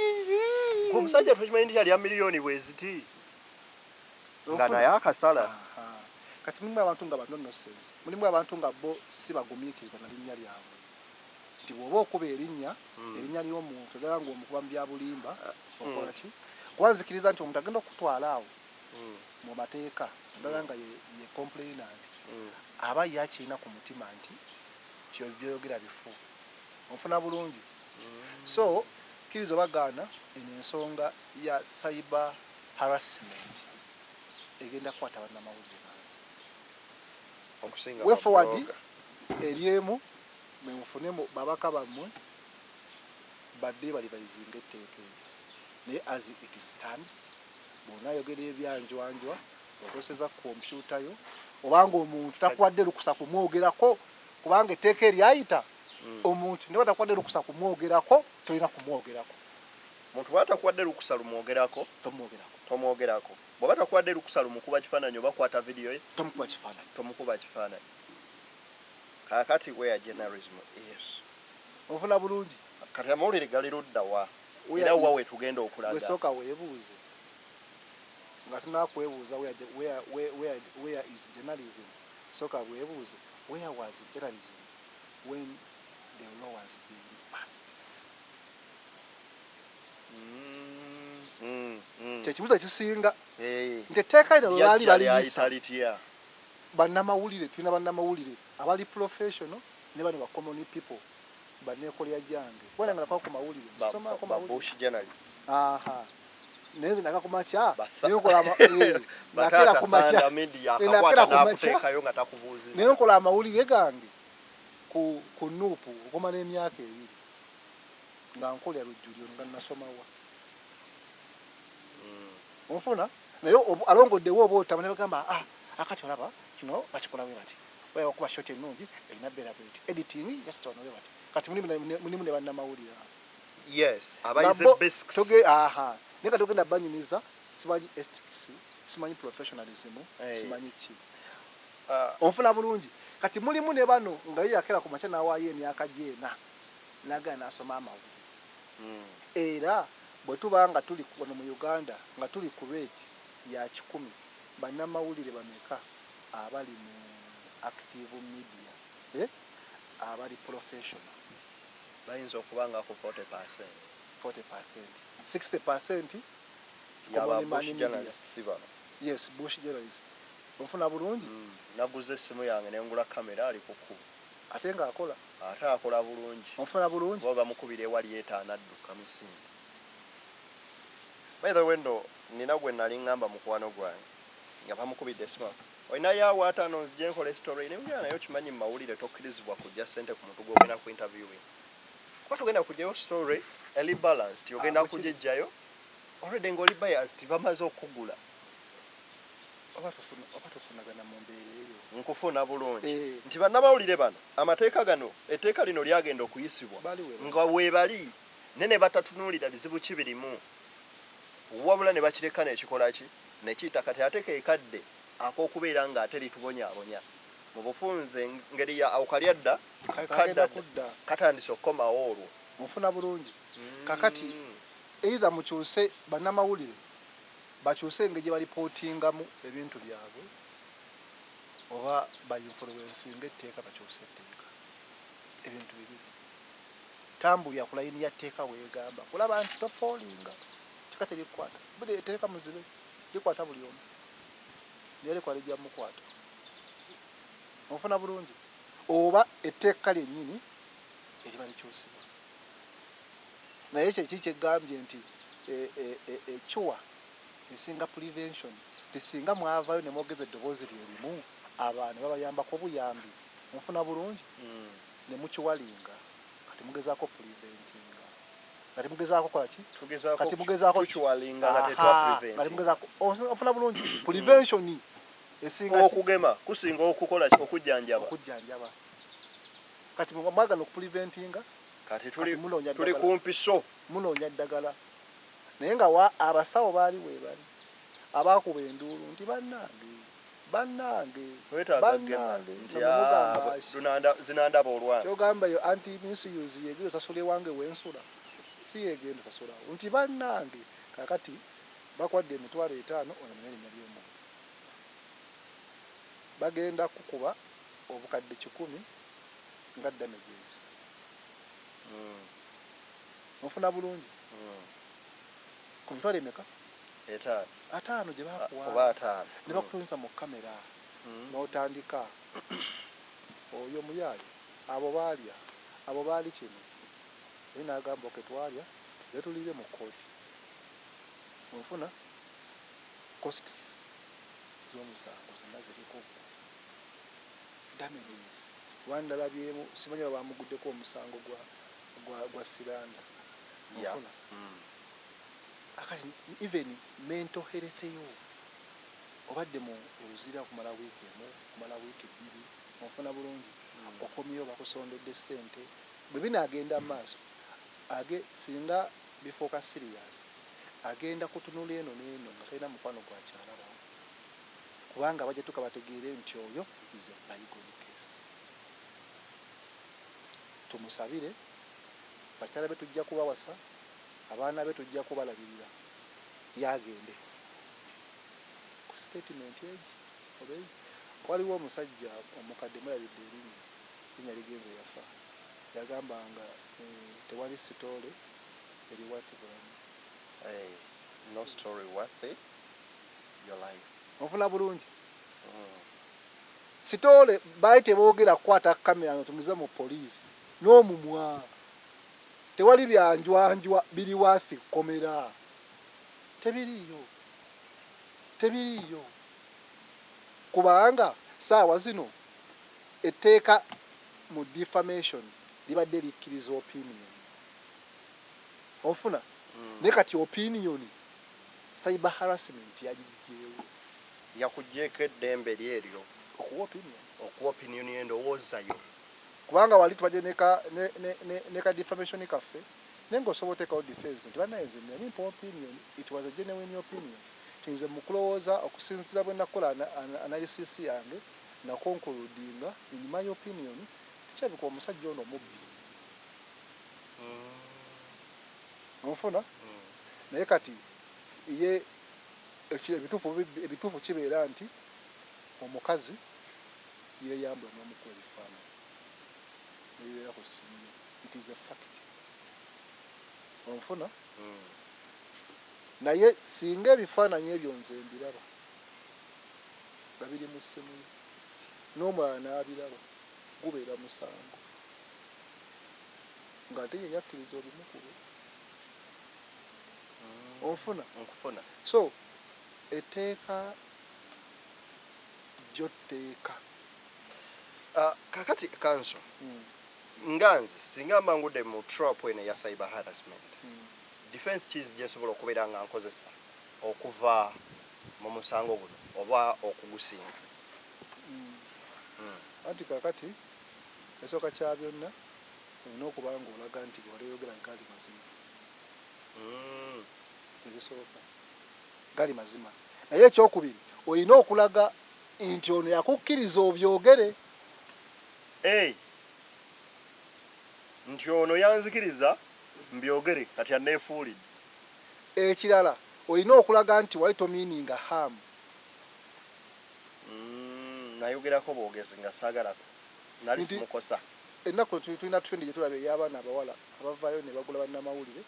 Gwe omusajja tokimanyi nti yalya miliyoni bweziti nga naye akasala? Aha. Kati mulimu abantu nga bano nonsense, mulimu abantu nga bo si bagumiikiriza na linnya lyabwe, nti bw'oba okuba erinnya, erinnya ly'omuntu, ddala ng'omukuba mu bya bulimba, okola ki? Kuba nzikiriza nti omuntu agenda okutwala awo mu mateeka, ddala nga ye complainant, aba ye akirina ku mutima nti byoyogera bifu. Onfuna bulungi? So kkiriza obagaana, eno ensonga ya cyber harassment egenda kukwata bannamawulire bangi. Okusinga Way forward ba blogger. Eri emu, mwe mufune babaka bammwe badde balibayizinga etteeka eryo. Naye as it stands, bw'onaayogera ebyanjwanjwa, okozeseza kompyuta yo, obanga omuntu takuwadde lukusa kumwogerako, kubanga etteeka eryayita, omuntu niba takuwadde lukusa kumwogerako, tolina kumwogerako. Muntu bw'atakuwadde lukusa lumwogerako, tomwogerako. Tomwogerako. Bw'aba takuwadde lukusa lumukuba kifaananyi oba kwata vidiyo ye, tomukuba kifaananyi. Tomukuba kifaananyi. Kaakati where journalism is? Onfuna bulungi? Kati amawulire gali ludda wa? Era wa we tugenda okulaga? Gwe sooka weebuuze, nga tunakwebuuza where is journalism, sooka weebuuze, where was journalism when the law was being passed? Kyekibuuzo ekisinga nti etteeka lino lwe baali Lyajja baliyisa, lyayita litya? Bannamawulire, tulina bannamawulire abali professional ne bano ba common people, banneekolera gyange, kuba nange nakola ku mawulire, sisomako Ba mawulire. Bush journalists. Aha, naye nze naka ku makya, Naye naye nkola nakera ku makya. Bataata media Eh, akakwata nakera ku makya. n'akuteekayo nga takubuuzizza. Naye nkola amawulire gange ku NUP okumala emyaka 2 nga nkolera lujjuliro nga nasomawa. Onfuna? Naye alongoddewo oba otama ne bagamba, ah, akati olaba kino bakikola bwe bati, oba okuba shot ennungi erina beera bweti, editing just wano bwe bati. Kati mulimu ne bannamawulire abo. Yes, abayize Nga bo basics. Aha, naye kati ogenda banyumiza simanyi ethics, simanyi professionalism, simanyi ki. Onfuna bulungi? Kati mulimu ne bano nga ye yakera ku makya n'awaayo emyaka gyena nagenda n'asoma amawulire. Era bwe tuba nga tuli wano mu Uganda, nga tuli ku rate ya 100, bannamawulire bameka abali mu active media, eh? Abali professional? Bayinza okuba nga ku 40. 40, 60 yaba common man bush media. Journalists bano. Yes, bush journalists. Onfuna bulungi? Naguze essimu yange nengula kamera ali ku kkubo. Ate ng'akola. Ate akola bulungi. Onfuna bulungi. Oba bamukubira ewali etaano adduka misinde. By the way nno, nina gwe nali ŋŋamba, mukwano gwange, nga bamukubidde esimu, olinayo awo 50 nzije nkola story? Nemugamba, naye okimanyi mu mawulire tokkirizibwa kujja ssente ku muntu gw'ogenda ku interviewing, kuba togenda kugyayo story eri balanced, ogenda Ah, bwe kiri. kugijjayo already ng'oli biased, bamaze okukugula. Oba tofunagana mu mbeera eyo. Nkufuna bulungi. Eh. Nti bannamawulire bano, amateeka gano, etteeka lino lyagenda okuyisibwa Bali we bali. nga weebali, ne ne batatunuulira bizibu kibirimu, wabula ne bakireka nekikola ki, nekiyita. Kati ate kekadde ak'okubeera ng'ate litubonyaabonya mu bufunze, engeri ya awo kali adda. Kagenda kudda. Katandise okukomawo olwo. Onfuna bulungi. Kakati either mukyuse, bannamawulire bakyuse engeri gye balipootingamu ebintu byabwe, oba bainfluencinga etteeka, bakyuse etteeka. Ebintu bibiri. Tambulira ku layini ya tteeka, weegamba kulaba nti tofoolinga kika terikukwata. Buli etteeka muzibe likwata buli omu, naye likwala lijja mukwata. Onfuna bulungi? Oba etteeka lyennyini eriba likyusibwa. Naye kyeki kyegambye nti ekiwa esinga prevention, tisinga mwavayo ne mwogeza eddoboozi lye limu, abaana babayambako obuyambi. Onfuna bulungi? Ne mukiwalinga. Kati mugezaako preventinga, kati mugezaako kola ki? Tugezaako. Kati mugezaako. Tukiwalinga nga Aha, tetwa. Kati mugezaako. Onfuna bulungi? Prevention esinga ki? Okugema kusinga okukola ki? Okujjanjaba. Okujjanjaba. Kati mwagala okupreventinga. Kati tuli Kati munoonya tuli ddagala. ku mpiso. Munoonya ddagala, naye nga wa abasawo baali weebali abakuba enduulu nti bannange, bannange, Twetaaga gema. bannange, Nti nga mugamba "Ah, zinandaba olwange." Kyogamba yo anti misuse yegenda osasula ewange wensula, si yegenda osasulawo nti bannange. Kakati bakwadde 50,000, ononye erinnya ly'omuntu, bagenda kukuba 100,000 nga damages. Onfuna bulungi? Ku mitwalo emeka? 50. 50 gye Oba bakuwa. 50. Ne bakutunuza mu kamera n'otandika oyo muyaaye, abo baalya, abo baali kino, naye n'agamba okay, twalya tetulire mu kkooti. Onfuna? Costs z'omusango zonna ziriko damages. Wandalabyemu, simanyi oba bamuguddeko omusango gwa slander. Onfuna? Akati even mental health yo, obadde mu eruzira kumala wiiki emu, kumala wiiki 2. Onfuna bulungi? Okomyewo, bakusondedde ssente. Bwe binaagenda mu maaso age, singa bifuuka serious, agenda kutunula eno n'eno nga talina mukwano gwakyalabawo, kubanga bajja tuka bategeere nti oyo is a bygone case. Tumusabire, bakyala be tujja kubawasa, abaana be tujja kubalabirira, yagende ku statement egi obezi. Waliwo omusajja omukadde, mulabidde erinnya, linnya ligenze, yafa, yagambanga tewali story eri worth bulamu. Hey, no story worth it, your life. Onfuna bulungi? Story baali teboogera kukwata kamera notumize mu poliisi n'omumwa. Tewali byanjwanjwa biri worth kkomera, tebiriiyo, tebiriiyo, kubanga saawa zino etteeka mu defamation libadde likkiriza opinion. Onfuna? Naye kati opinion, cyber harassment yagijjeewo. Yakugyeko eddembe lyeryo. Okuwa opinion. Okuwa opinion, endowooza yo. Kubanga wali tubadde ne ka defamation kaffe, naye ng'osobola oteekawo defense nti bannaye, nze nali mpa opinion, it was a genuine opinion, nti nze mu kulowooza, okusinziira bwe nakola analysis yange, naconcludinga, in my opinion, kirabika omusajja ono mubbi. Onfuna? Naye kati ye ebituufu kibeera nti omukazi yeeyambula n'omukuba ebifaananyi nebibeera ku ssimu ye. It is a fact. Onfuna? Naye singa ebifaananyi ebyo nze mbiraba nga biri mu ssimu ye, n'omulala n'abiraba. Gubeera musango ng'ate ye yakkiriza obimukube. Onfuna? Nkufuna. So etteeka jjo tteeka. Kakati counsel, nga nze singa mba ngudde mu trap eno eya cyber harassment, defense ki gyesobola okubeera nga nkozesa okuva mu musango guno oba okugusinga? Anti kakati esooka kya byonna, olina okuba nga olaga nti bw'olyogera gali mazima. Ebisooka gali mazima, naye ekyokubiri olina okulaga nti ono yakukkiriza obyogere. Hey. Nti ono yanzikiriza mbyogere, kati aneefuulidde. Ekirala olina okulaga nti wali tomeaninga harm. Nayogerako bwogezi nga saagalako nali simukosa. Ennaku tulina trend gye tulaba ey'abaana abawala abavaayo ne bagula bannamawulire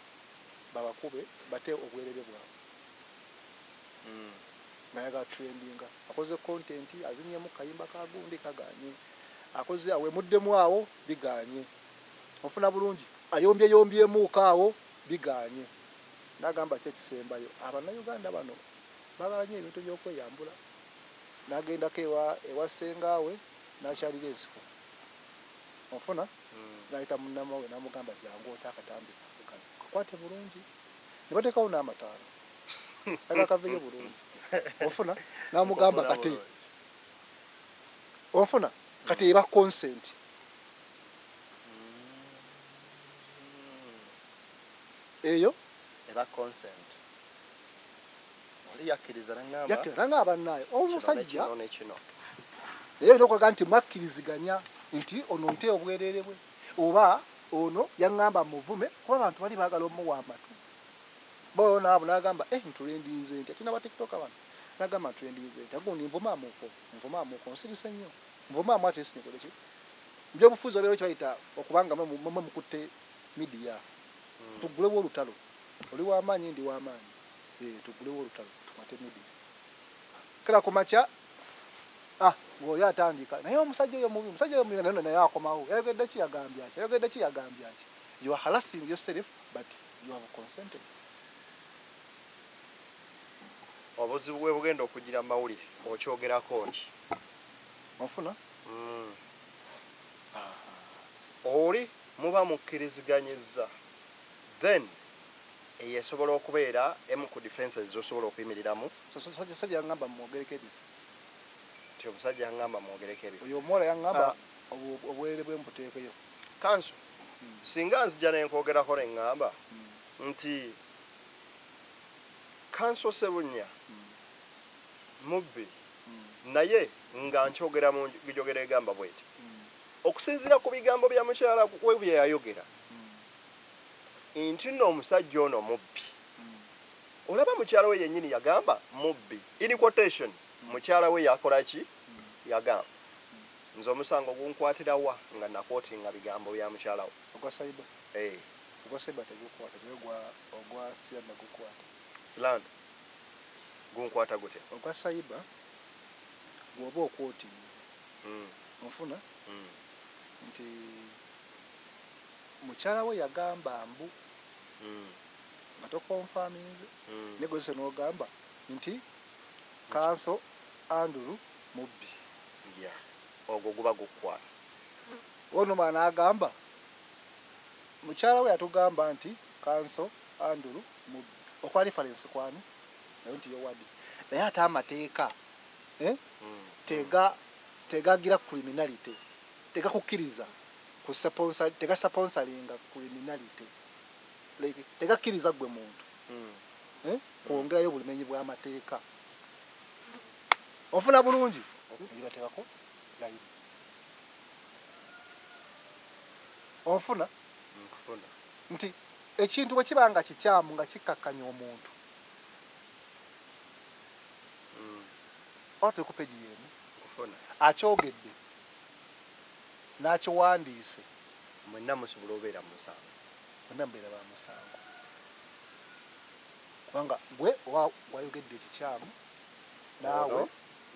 babakube bate obwerere bwabwe. Ng'ayagala trendinga, akoze content, azinyemu kayimba ka gundi, kaganye, akoze awemuddemu awo, biganye. Onfuna bulungi? Ayombye yombyemuuko awo, biganye. N'agamba ki ekisembayo, abannayuganda bano baagala nnyo ebintu by'okweyambula. N'agendako ewa ssengaawe, n'akyalira ensiko. Onfuna? N'ayita munnamawulire n'amugamba, "Jangu ote akatambi kange kano, kakwate bulungi." Ne bateekawo n'amataala aga kaveeyo bulungi. Onfuna? N'amugamba kati, onfuna? Kati eba consent. Eyo eba consent, oli yakkiriza naŋŋamba. Yakkiriza nanga bannaayo omusajja. Kino ne kino. Naye olina okulaga nti mwakkiriziganya nti ono nte obwereere bwe, oba ono yaŋŋamba muvume, kuba abantu bali baagala omuwa amatu bo naabo. N'agamba, "Eh, ntrendinze ntya?" Tulina ba TikToker bano. N'agamba, "Ntrendinze ntya? Gundi nvumaamuko, nvumaamuko, nsirise nnyo, nvumaamu ati sinikole ki." Mu byobufuzi obeera kibayita okubanga mwe mukutte media. Tuggulewo olutalo, oli w'amaanyi, ndi w'amaanyi. Eh, tuggulewo olutalo, tukwate media. Kera ku makya, ah, ng'oli atandika, "Naye omusajja oyo mubi, omusajja oyo mubi." Naye naye akomawo, yayogedde ki, yagambye ki, yayogedde ki, yagambye ki. You are harassing yourself, but you have consented. Obuzibu bwe bugenda okugira mu mawulire okyogerako ki? Onfuna? Oli muba mukkiriziganyizza, then eyo esobola okubeera emu ku defenses zosobola okuyimiriramu. Sajja yaŋŋamba mumwogereko ebifo. Nti omusajja yaŋŋamba mwogereko ebifo. Oyo omuwala yaŋŋamba obwerere bwe mbuteekeyo. Counsel, singa nzija nenkwogerako neŋŋamba nti Counsel Sebunya mubbi, naye nga nkyogera mu njogera egamba bweti, okusinziira ku bigambo bya mukyala we bye yayogera nti nno omusajja ono mubbi, olaba mukyala we yennyini yagamba mubbi, in quotation, mukyala we yakola ki, yagamba, nze omusango gunkwatirawa nga naquotinga bigambo bya mukyala we? Ogwa cyber? Eh. Ogwa cyber tegukwata, naye ogwa slander gukwata. Slander gunkwata gutya? Ogwa cyber bw'oba oquotinze, onfuna, nti mukyala we yagamba mbu, nga toconfirminze, negozese n'ogamba nti Counsel Andrew mubbi. Yeah. Ogwo guba gukukwata. Onoma n'agamba mukyala we yatugamba nti Counsel Andrew mubbi, okwa reference kwani naye nti your words, naye ate amateeka, eh? Tega tegagira criminality, tegakukkiriza ku sponsor, tegasponsoringa criminality, like tegakkiriza gwe muntu, eh? Kwongerayo obumenyi bw'amateeka. Ofuna bulungi? Egibateekako line. Onfuna? Nkufuna. Nti ekintu bwe kiba nga kikyamu nga kikkakkanya omuntu, oba tuli ku page y'emu, Nkufuna. akyogedde n'akiwandiise, mwenna musobola obeera mu musango. Mwenna mubeera ba musango, kubanga gwe oba wayogedde ekikyamu naawe Ono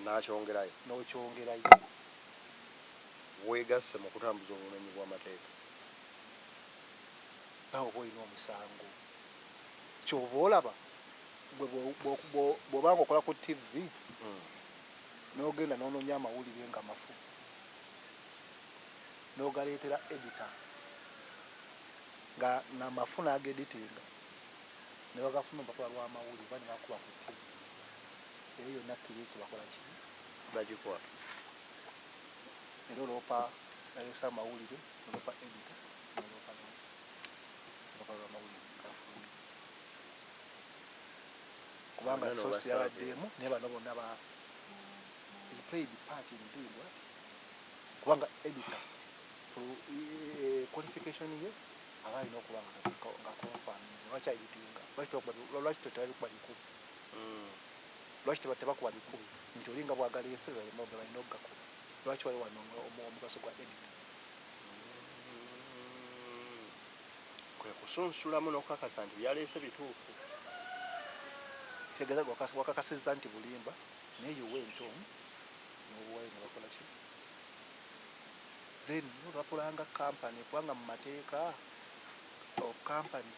n'akyongerayo. N'okyongerayo. Weegasse mu kutambuza obumenyi bw'amateeka. Naawe oba olina omusango. Kyova olaba gwe bw'obanga okola ku TV, n'ogenda n'onoonya amawulire nga mafu, n'ogaleetera editor nga mafu, n'ageditinga ne bagafuna olupapula lw'amawulire oba ne bakuba ku TV, eyo yonna clique bakola ki? Bagikwata. Era oloopa aleese amawulire, oloopa editor, n'oloopa olupapula lw'amawulire gafulumye, kubanga Bonna source n'obasaabira. Yabaddemu, naye bano bonna ba he played part in doing what, kubanga editor qualification ye aba alina okuba nga confirminze. Lwaki editinga? Lwaki tebabikuba bikubi? Lwaki tebakuba bikubi nti oli nga bwagaleese balina okugakuba? Lwaki wali wano omugaso gwa editor? Kwe kusunsulamu n'okukakasa nti byaleese bituufu. Kitegeeza wakakasizza nti bulimba, naye you went on n'obuwayo ne bakola ki? Then olwapulanga company, kubanga mu mateeka company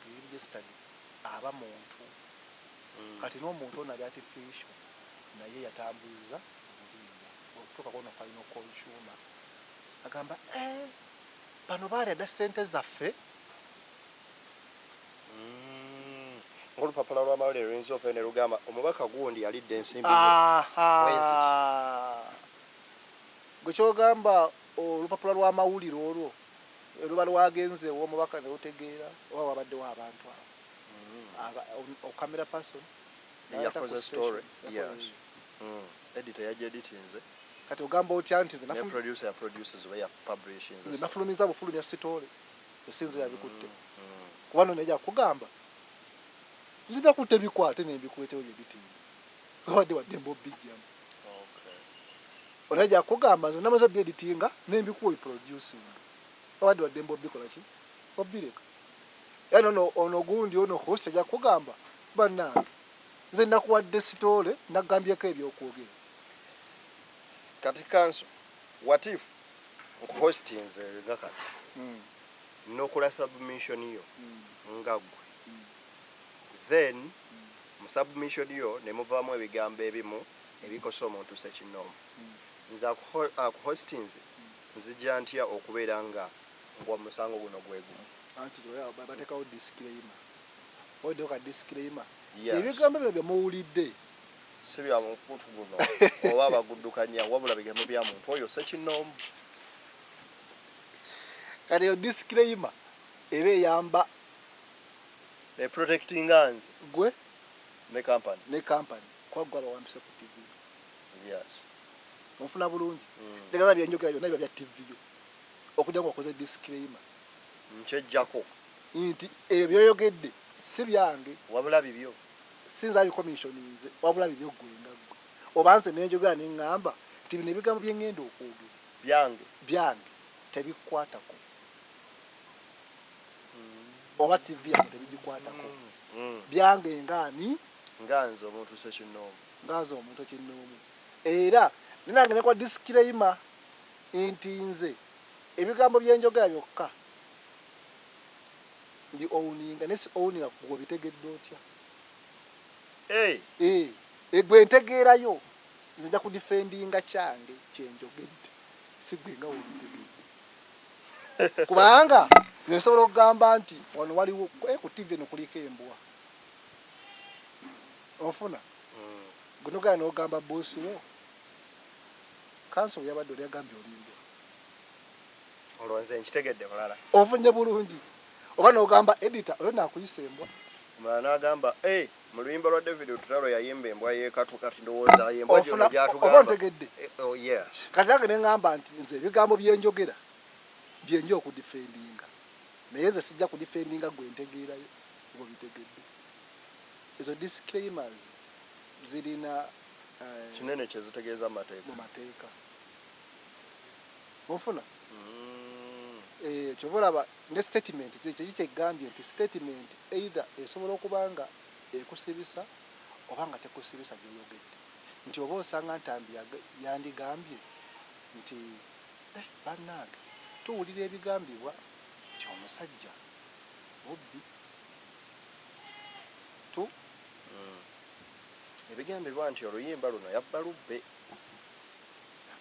registered aba muntu. Kati n'omuntu ono ali artificial, naye yatambuza obulimba okutuuka kono final consumer agamba, "Eh, bano baalya dda ssente zaffe." Ng'olupapula lw'amawulire luyinza okuva ne lugamba omubaka gundi yalidde ensimbi. Aha, gwe kyogamba olupapula lw'amawulire olwo luba lwagenze ew'omubaka ne lutegeera oba wabaddewo abantu abo, o camera person n'ayita ku Yakoze station, story. Yakoze- Yes. Editor yagyeditinze. Kati ogamba otya nti nze Ne producer ya produces oba ya publishinze. Nze nafulumiza bufulumya story, esinze yabikutte, kuba no nejja kugamba nze nakutte bikwate nembikuletewo byeditinga, wabadde waddembe obijjamu. Onajja kugamba nze namaze byeditinga nembikuwa obiproducing, wabadde waddembe obikola ki, obireka. Era nono ono gundi ono host ajja kugamba, "Bannange, nze nakuwadde story, nagambyeko ebyokwogera." Kati kanso, what if nkuhostinze nga kati nokola submission yo nga ggwe, then mu submission yo ne muvaamu ebigambo ebimu ebikosa omuntu sekinoomu, nze akuhostinze nzija ntya okubeera nga ngwa musango guno gwe gumu? Anti bateekawo disclaimer, waddewo ka disclaimer. Yes. Ebigambo bino byemuwulidde si bya mukutu guno oba abaguddukanya, wabula bigambo bya muntu oyo sekinoomu. Kati eyo disclaimer eba eyamba eprotectinga nze gwe ne company. Ne company, kuba gwe abawampise ku TV. Onfuna bulungi? Tegeeza byenjogera byonna biba bya TV yo, okujja nga okoze disclaimer. Nkyejjako. Nti ebyo byoyogedde si byange, wabula bibyo. Sinza abicommissioninze, wabula bibyo gwe nga ggwe. Oba nze nenjogera neŋŋamba nti bino ebigambo byeŋŋenda okwogera byange, byange, tebikwatako oba TV yange tebigikwatako. Byange ngaani? Nga nze omuntu sekinoomu. Nga nze omuntu ekinnoomu, era nenange nekwa disclaimer nti nze ebigambo byenjogera byokka ndi owninga, ne si owninga gwe obitegedde otya? Hey! Eh, gwe ntegeerayo, nze nja kudefendinga kyange kyenjogedde, si gwe nga wobitegedde, kubanga nze nsobola okugamba nti wano waliwo ku TV eno kuliko embwa, onfuna? Gwe nogenda n'ogamba boss wo, kanso yabadde oli agambye olimbwa. Olwo nze nkitegedde bulala. Ofunye bulungi? Oba n'ogamba editor oyo naakuyisa embwa. Omulala n'agamba, "Eh, mu luyimba lwa David Lutalo yayimba embwa yeekatu, kati ndowooza embwa gyono Ofuna oba gyatugamba." ontegedde? Eh, oh, yes. Kati nange neŋŋamba nti nze ebigambo byenjogera byenja okudefendinga, naye nze sijja kudefendinga gwe ntegeerayo oba bitegedde. Ezo disclaimers zirina kinene kyezitegeeza mu mateeka. Mu mateeka, onfuna? Mm. Eh, kyova olaba ne statement kyeki kyegambye nti statement either esobola okuba nga ekusibisa oba nga tekusibisa gyoyogedde, nti oba osanga Ntambi yandigambye nti Bannange, tuwulira ebigambibwa nti omusajja mubbi. Ebigambibwa nti oluyimba luno yabba lubbe.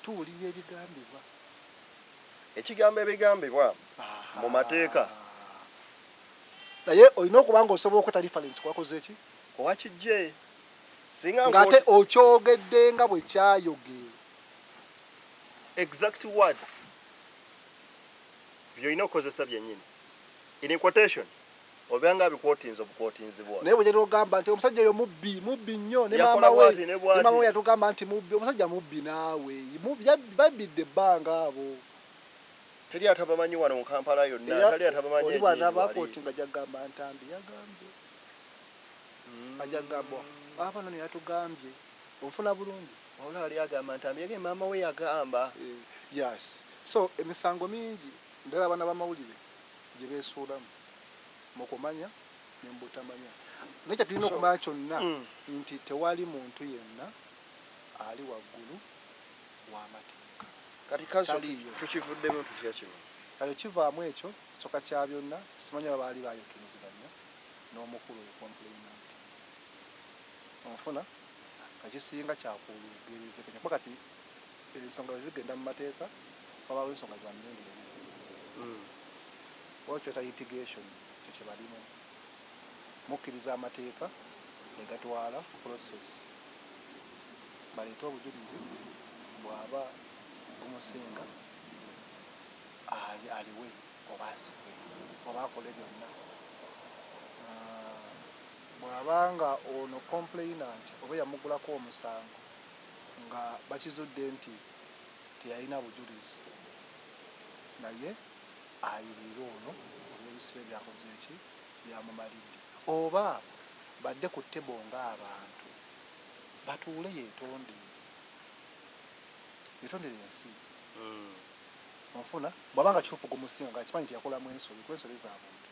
Tuwulira ebigambibwa. Ekigambo ebigambibwa mu mateeka. Naye olina okuba nga osobola okweta reference kwakoze ki. Owakijje singa ng'ate okyogedde nga bwe kyayogerwa. Exact words byolina okukozesa byennyini in quotation, oba nga bikwotinze obukwotinzi bwona. Naye bwe ogamba nti omusajja oyo mubbi, mubbi nnyo, ne Yakola maama we bw'ati ne bw'ati. Ne maama we yatugamba nti mubbi, omusajja mubbi, naawe babbidde ebbanga abo. Teri atabamanyi wano mu Kampala yonna. Era tali atabamanyi. Oli bw'anaaba nga jagamba Ntambi yagambye, ajja kugamba abaana ne yatugambye, onfuna bulungi? Wabula ali agamba nti amyege maama we yagamba. Yes, so emisango mingi ddala abaana b'amawulire gye beesuulamu mu kumanya ne mu butamanya, naye kyetulina okumanya kyonna nti tewali muntu yenna ali waggulu w'amateeka. Kati kanso Taliiyo. Tukivuddemu tutya kino? Kale kivaamu ekyo soka kya byonna, simanyi oba baali bayokerezeganya n'omukulu oyo complainant, onfuna? Kakisinga kyakugerezeganya kuba kati ensonga bwe zigenda mu mateeka wabaawo ensonga za mirundi ebiri. Oba kyota litigation, kyo kye balimu, mukkiriza amateeka ne gatwala process, baleete obujulizi, bw'aba gumusinga aliwe oba asibwe oba akole byonna. Ah, bw'abanga ono complainant oba yamugulako omusango nga bakizudde nti teyalina bujulizi, naye ayirire ono olw'ebisibe byakoze eki byamumalidde, oba badde ku table ng'abantu batuule, yeetonde, yetondere ensi. Onfuna? Bw'abanga kituufu gumusinga nga akimanyi nti yakolamu ensobi, kuba ensobi za buntu,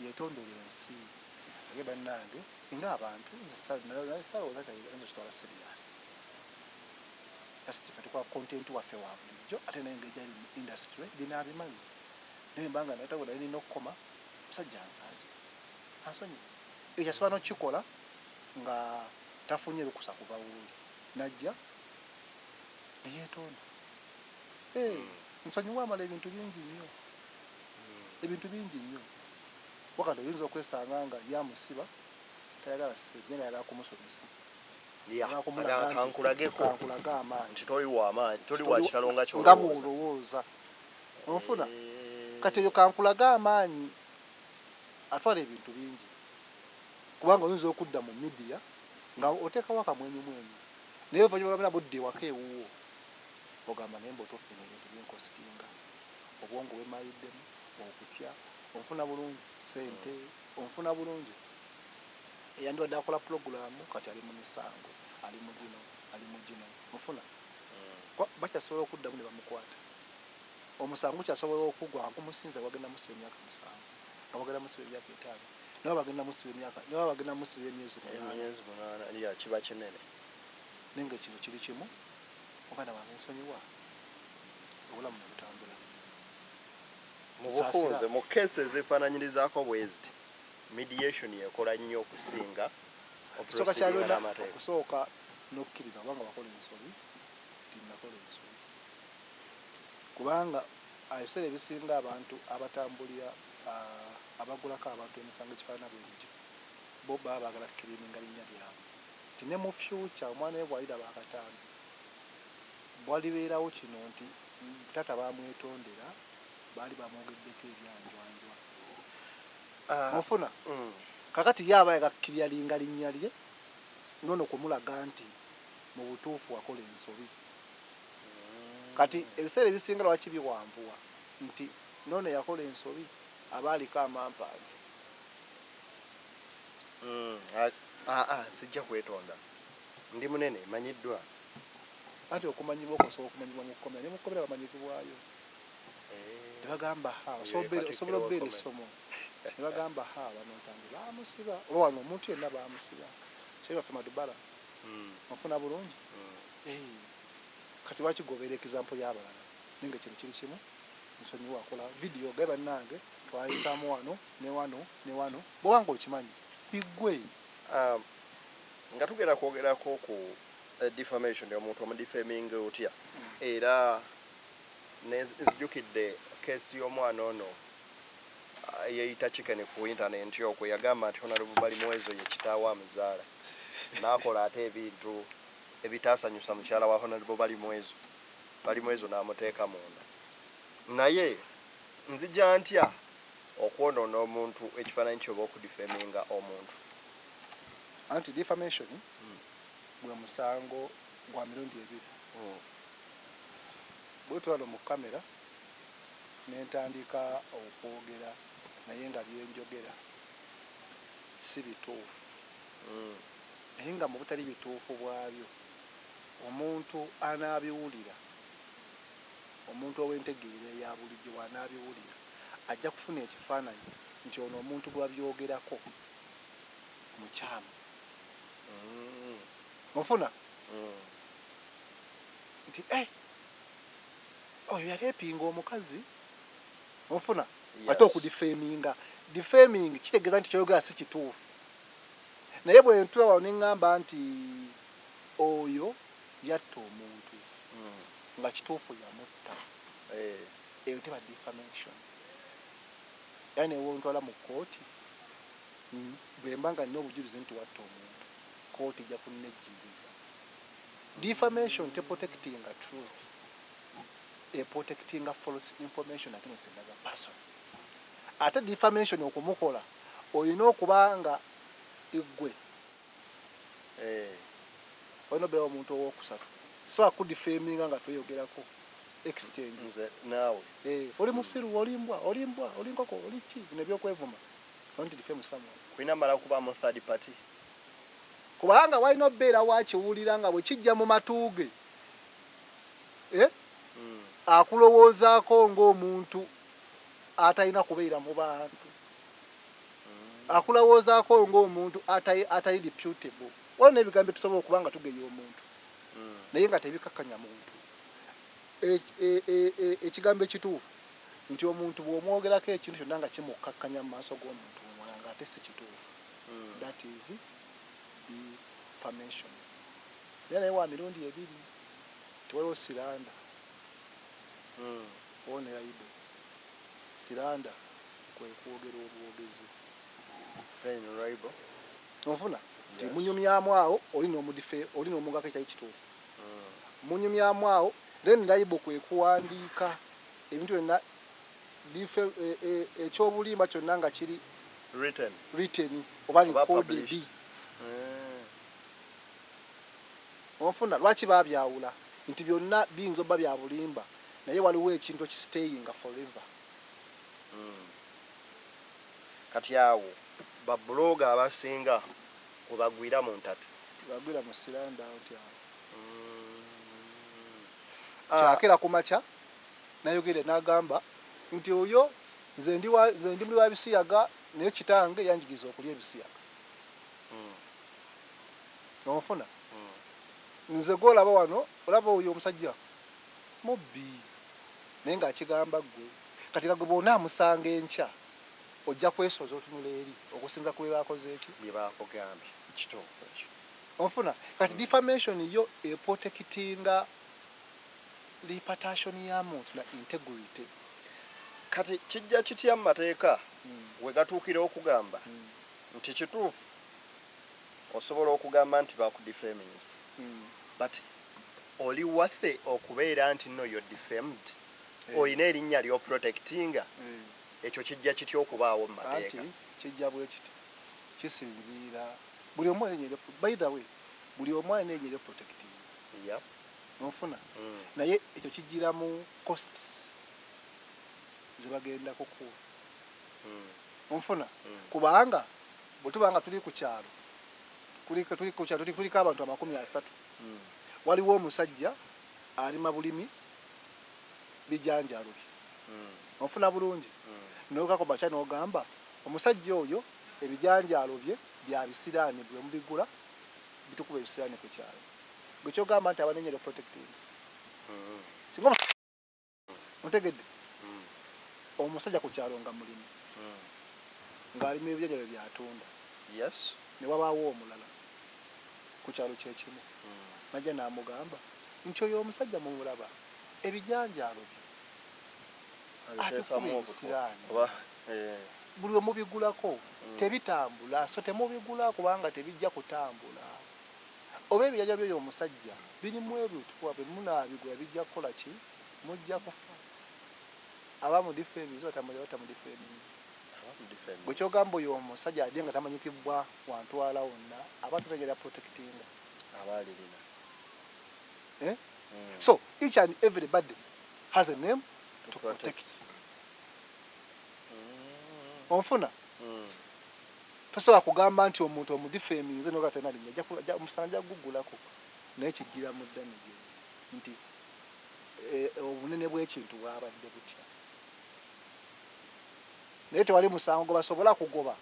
yetondere ensi. Naye bannange ng'abantu salowooza ayinza kitwala serious. Just ffe tukola content waffe wa bulijjo, ate naye engeri gyali mu industry bino abimanyi. Naye mbanga natago naye nina okukoma, musajja ansaasire, ansonyiwe. Ekyo asobola n'okukikola nga tafunye lukusa kuva wuuli, najja neyeetonda. Eh, nsonyiwa amala ebintu bingi nnyo, ebintu bingi nnyo. Wakati oyinza okwesanga nga yamusiba tayagala ssente, naye nga ayagala kumusomesa. Ayagala kumulaga nti kankulageko. Kankulage amaanyi. Nti toli wamaanyi, toli wa kitalo nga nga kyolowooza. Bw'olowooza, onfuna? Kati eyo kankulage amaanyi atwala ebintu bingi, kubanga oyinza okudda mu media nga oteekawo akamwenyumwenyu, naye oluvannyuma lwabena budde ewaka ewuwo ogamba, naye mbutuufu bino ebintu binkositinga, obwongo bwemayiddemu okutya, onfuna bulungi? Sente, onfuna bulungi? Eyandibadde akola pulogulaamu kati ali mu misango, ali mu gino, ali mu gino, onfuna? Bakyasobola okuddamu ne bamukwata omusango, kyasobola okugwa nga gumusinza, bagenda musiba emyaka 7, nga bagenda musiba emyaka 5, nabo bagenda musiba emyaka, nabo bagenda musiba emyezi 8. Emyezi 8 ya kiba kinene. Naye nga kino kiri kimu, muganda wange nsonyiwa, obulamu ne butambula. Mu bufunze, mu case ezeefaananyirizaako bwe ziti, mediation ekola nnyo okusinga Ekisooka kya oproceedinga byonna, n'amateeka. Okusooka n'okukkiriza kubanga wakola ensobi, nti nakola ensobi, kubanga ebiseera ebisinga abantu abatambulira abagulako abantu emisango ekifaanana bwe bityo, bo baba baagala kukiriininga linnya lyabwe, nti ne mu future omwana we bw'aliraba akatambi walibeerawo kino nti taata bamwetondera, baali bamwogeddeko ebyanjwanjwa. Onfuna? Kakati ye aba yagakkiryalinga linnya lye nono kumulaga nti mu butuufu wakola ensobi. Kati ebiseera ebisinga lwaki biwanvuwa nti nono yakola ensobi aba aliko amampaanzi. Aa, sijja kwetonda, ndi munene, manyiddwa. Anti okumanyibwa okwo osobola okumanyibwa mu kkomera, ne mu kkomera bamanyibwayo ne bagamba ha osobola okubeera essomo, ne bagamba ha bano Ntambi bamusiba, oba wano omuntu yenna bamusiba kye baffe Madubala. Onfuna bulungi? Eh, kati lwaki gobeera example y'abalala? Naye nga kino kiri kimu, nsonyiwa, akola vidiyo gaye, bannange twayitamu wano ne wano ne wano, bwobanga okimanyi biggwe. Nga tugenda kwogerako ku defamation, omuntu omudefaming otya? Era nzijukidde keesi y'omwana ono yeyita Chicken ku internet okwo, yagamba nti Honorable Balimwezo ye kitaawe amuzaala, n'akola ate ebintu ebitaasanyusa mukyala wa Honorable Balimwezo, Balimwezo n'amuteeka munda. Naye nzija ntya okwonoona omuntu ekifaananyi kyoba, okudefaminga omuntu? Anti defamation gwe musango gwa mirundi ebiri. Bwetwalo mu kamera nentandika okwogera naye nga byenjogera si bituufu, naye nga mu butali bituufu bwabyo, omuntu anaabiwulira, omuntu ow'entegeera eya bulijjo bw'anaabiwulira, ajja kufuna ekifaananyi nti ono omuntu gwabyogerako mukyamu. Ofuna nti eh, oyo yarapinga omukazi, ofuna? Ate okudefaminga, defaming kitegeeza nti kyoyogera si kituufu, naye bwe ntula wano ne ŋŋamba nti oyo yatta omuntu, nga kituufu yamutta, eyo teba defamation. Era newontwala mu kooti, bwe mba nga nina obujulizi nti watta omuntu, kooti ejja kunnejjiriza. Defamation teprotectinga truth, eprotectinga false information against another person. Ate defamation okumukola, olina okuba nga eggwe olina obeerawo omuntu owokusatu, so akudefaminga nga tweyogerako exchange. Nze naawe. Eh, oli musiru, oli mbwa, oli mbwa, oli nkoko, oli ki, bino ebyokwevuma. I want to defame someone. Kulina mala kubaamu third party. Kubanga walina obeera wakiwulira nga bwe kijja mu matu ge, eh? Akulowoozaako ng'omuntu atalina kubeera mu bantu, akulowoozaako ng'omuntu atali reputable. Waliwo n'ebigambo tusobola okuba nga tugeya omuntu, naye nga tebikakkanya muntu. Ekigambo ekituufu nti omuntu bw'omwogerako ekintu kyonna nga kimukkakkanya mu maaso g'omuntu omulala ng'ate si kituufu, that is defamation. Naye wa mirundi ebiri, tewaliwo slander ne libel. Slander kwe kwogera obwogezi. Then libel? Onfuna nti munyumyamu awo, oli n'omudife, oli n'omugako ekyali kituufu, munyumyamu awo. Then libel kwe kuwandiika ebintu byonna ekyobulimba kyonna nga kiri written, written oba oba recorded. Published. Onfuna lwaki babyawula? Nti byonna biyinza obba bya bulimba, naye waliwo ekintu ekistayinga forever. Kati awo bablogger abasinga webagwira mu ntata. Bagwira mu slander nti awo Ah, kyakera ku makya nayogere n'agamba nti oyo nze ndi muli wa bisiyaga, naye kitange yanjigiriza okulya ebisiyaga. Onfuna? Nze gwolaba wano, olaba oyo omusajja mubbi, naye ng'akigamba ggwe. Kati nga gwe bw'onaamusanga enkya, ojja kwesoza otunula eri okusinza ku bwe bakoze eki. Bye bakugambye kituufu ekyo. Onfuna? Kati defamation yo eprotectinga reputation ya muntu na integrity. Kati kijja kitya mu mateeka we gatuukira okugamba nti kituufu osobola okugamba nti bakudefaminze, but oli waffe okubeera nti no, you're defamed, olina erinnya lyoprotectinga? Ekyo kijja kitya okubaawo mu Anti mateeka? Kijja bwe kiti, kisinziira buli omu alina erinnya, by the way, buli omu alina erinnya eryoprotectinga. Onfuna? Naye ekyo kijjira mu costs zebagenda kukuwa. Onfuna? Kubanga bwe tuba nga tuli ku kyalo, tuli ku kyalo, tuliko abantu 30, waliwo omusajja alima bulimi bijanjalo bye. Onfuna bulungi? Nokako bakya n'ogamba omusajja oyo ebijanjaalo bye bya bisiraani, bwe mubigula bitukuba ebisiraani ku kyalo. Gwe kyogamba nti abanenyera protecting, singa Ontegedde? Omusajja ku kyalo nga mulimi, ng'alima ebijanjalo byatunda. Ne wabaawo omulala ku kyalo kyekimu, najja n'amugamba nti oyo omusajja mumulaba, ebijanjaalo bye abikuba ebisiraani, buli wemubigulako tebitambula, so temubigula kubanga tebijja kutambula, oba ebijanjaalo by'oyo omusajja birimu ebitwa, bwe munaabigula bijja kukola ki, mujja kufa. Aba mudefaming oba tamudefaming? Gwe kyogamba oyo omusajja adye nga tamanyikibwa wantwala wonna, aba totegera protectinga. Abaalirina. Eh? So each and everybody has a name to protect. Onfuna? Tosobola kugamba nti omuntu omudefaminze noga talina linnya, omusango ajja kugugulako, naye kijjira mu damages nti obunene bw'ekintu bwabadde butya, naye tewali musango gwe basobola kugoba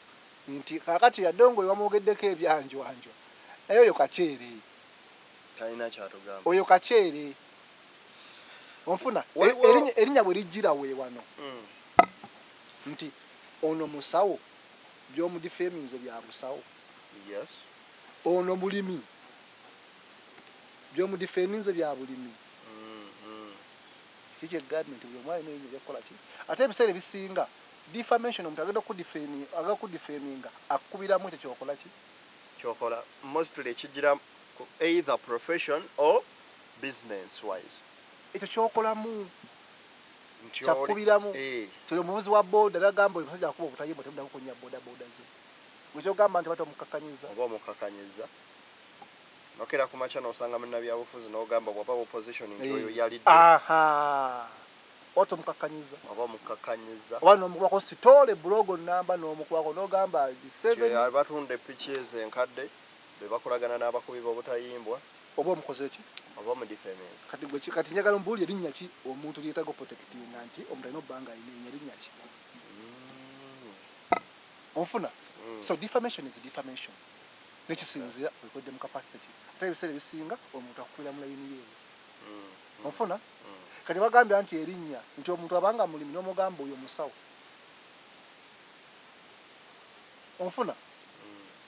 nti kakati yadde ngo wamwogeddeko ebyanjwanjwa, naye oyo kakyere. Talina kyatugamba. Oyo kakyere, onfuna? Erinnya bwe lijjira we wano nti ono musawo, by'omudefaminze bya busawo. Ono mulimi, by'omudefaminze bya bulimi. Kiki egambye nti buli omu alina erinnya eryakukola ki? Ate ebiseera ebisinga defamation, omuntu agenda agenda okudefaminga akukubiramu ekyo kyokola ki. Kyokola mostly ekijira ku either profession or business wise. Ekyo kyokolamu Nti kyakukubiramu. Toli omuvuzi wa boda, nagamba oyo musajja akuba obutayimbwa, temuddamu kunnya boda boda ze. Gwe kyogamba nti bata omukakanyiza. Oba omukakanyiza, nokera ku makya n'osanga munnabyabufuzi n'ogamba bw'aba opposition nti oyo yalidde. Aha, oba tomukakanyiza. Oba omukakanyiza. Oba nomukubako sitole bulogo namba, nomukubako nogamba Nti seven. Abatunda epiki ezo enkadde be bakolagana n'abakubi b'obutayimbwa. Oba omukoze ki? Oba omudefaminze. Kati gwe kati njagala ombuulire erinnya ki omuntu lyetaaga oprotectinga, nti omuntu alina obba nga alina erinnya, linnya ki? Onfuna? So defamation is defamation, nekisinzira obikodde mu capacity ki. Ate ebiseera ebisinga omuntu akukubira mu layini yeeyo. Onfuna? Kati bagambye nti erinnya, nti omuntu abanga mulimi n'omugamba oyo musawo, onfuna?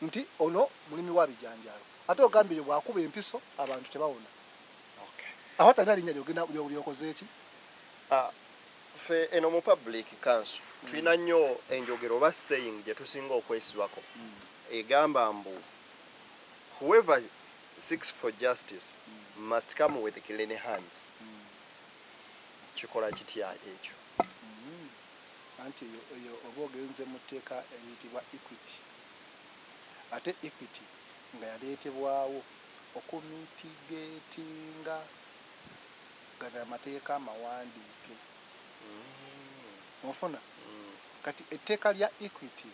Nti ono mulimi wa bijanjaalo, ate ogambye oyo bw'akuba empiso abantu tebawona, aho talina linnya lyogenda lyokoze eki. Ah, ffe eno mu public council tulina nnyo enjogero oba saying gye tusinga okwesibako, egamba mbu whoever seeks for justice must come with clean hands. Kikola kitya ekyo? Anti eyo oba ogenze mu tteeka eriyitibwa equity, ate equity nga yaleetebwawo okumitigatinga gano amateeka amawandiike. Onfuna? Kati etteeka lya equity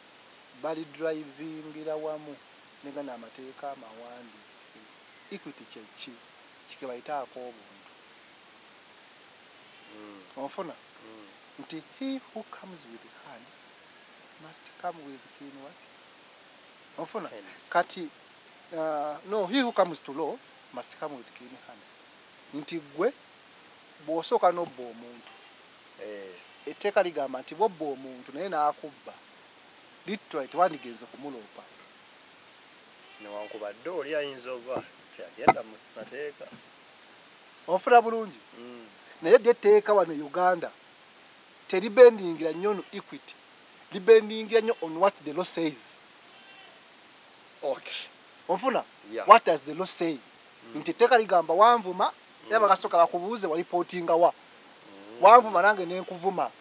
balidrivingira wamu ne gano amateeka amawandiike. Equity kyeki? Kike bayitaako obuntu. Onfuna? Nti he who comes with hands must come with clean what? Onfuna? Hands. Kati no, he who comes to law must come with clean hands, nti gwe bw'osooka n'obba omuntu, etteeka ligamba nti bw'obba omuntu naye n'akubba, literally tewandigenze kumuloopa. Newankubadde oli ayinza oba teyagenda mu mateeka. Onfuna bulungi? Naye ddi etteeka wano e Uganda teribendingira nnyo on equity, libendingira nnyo on what the law says. Onfuna? Yeah. What does the law say? Nti etteeka ligamba wanvuma, era bakasooka bakubuuze walipootinga wa. Wanvuma nange nenkuvuma.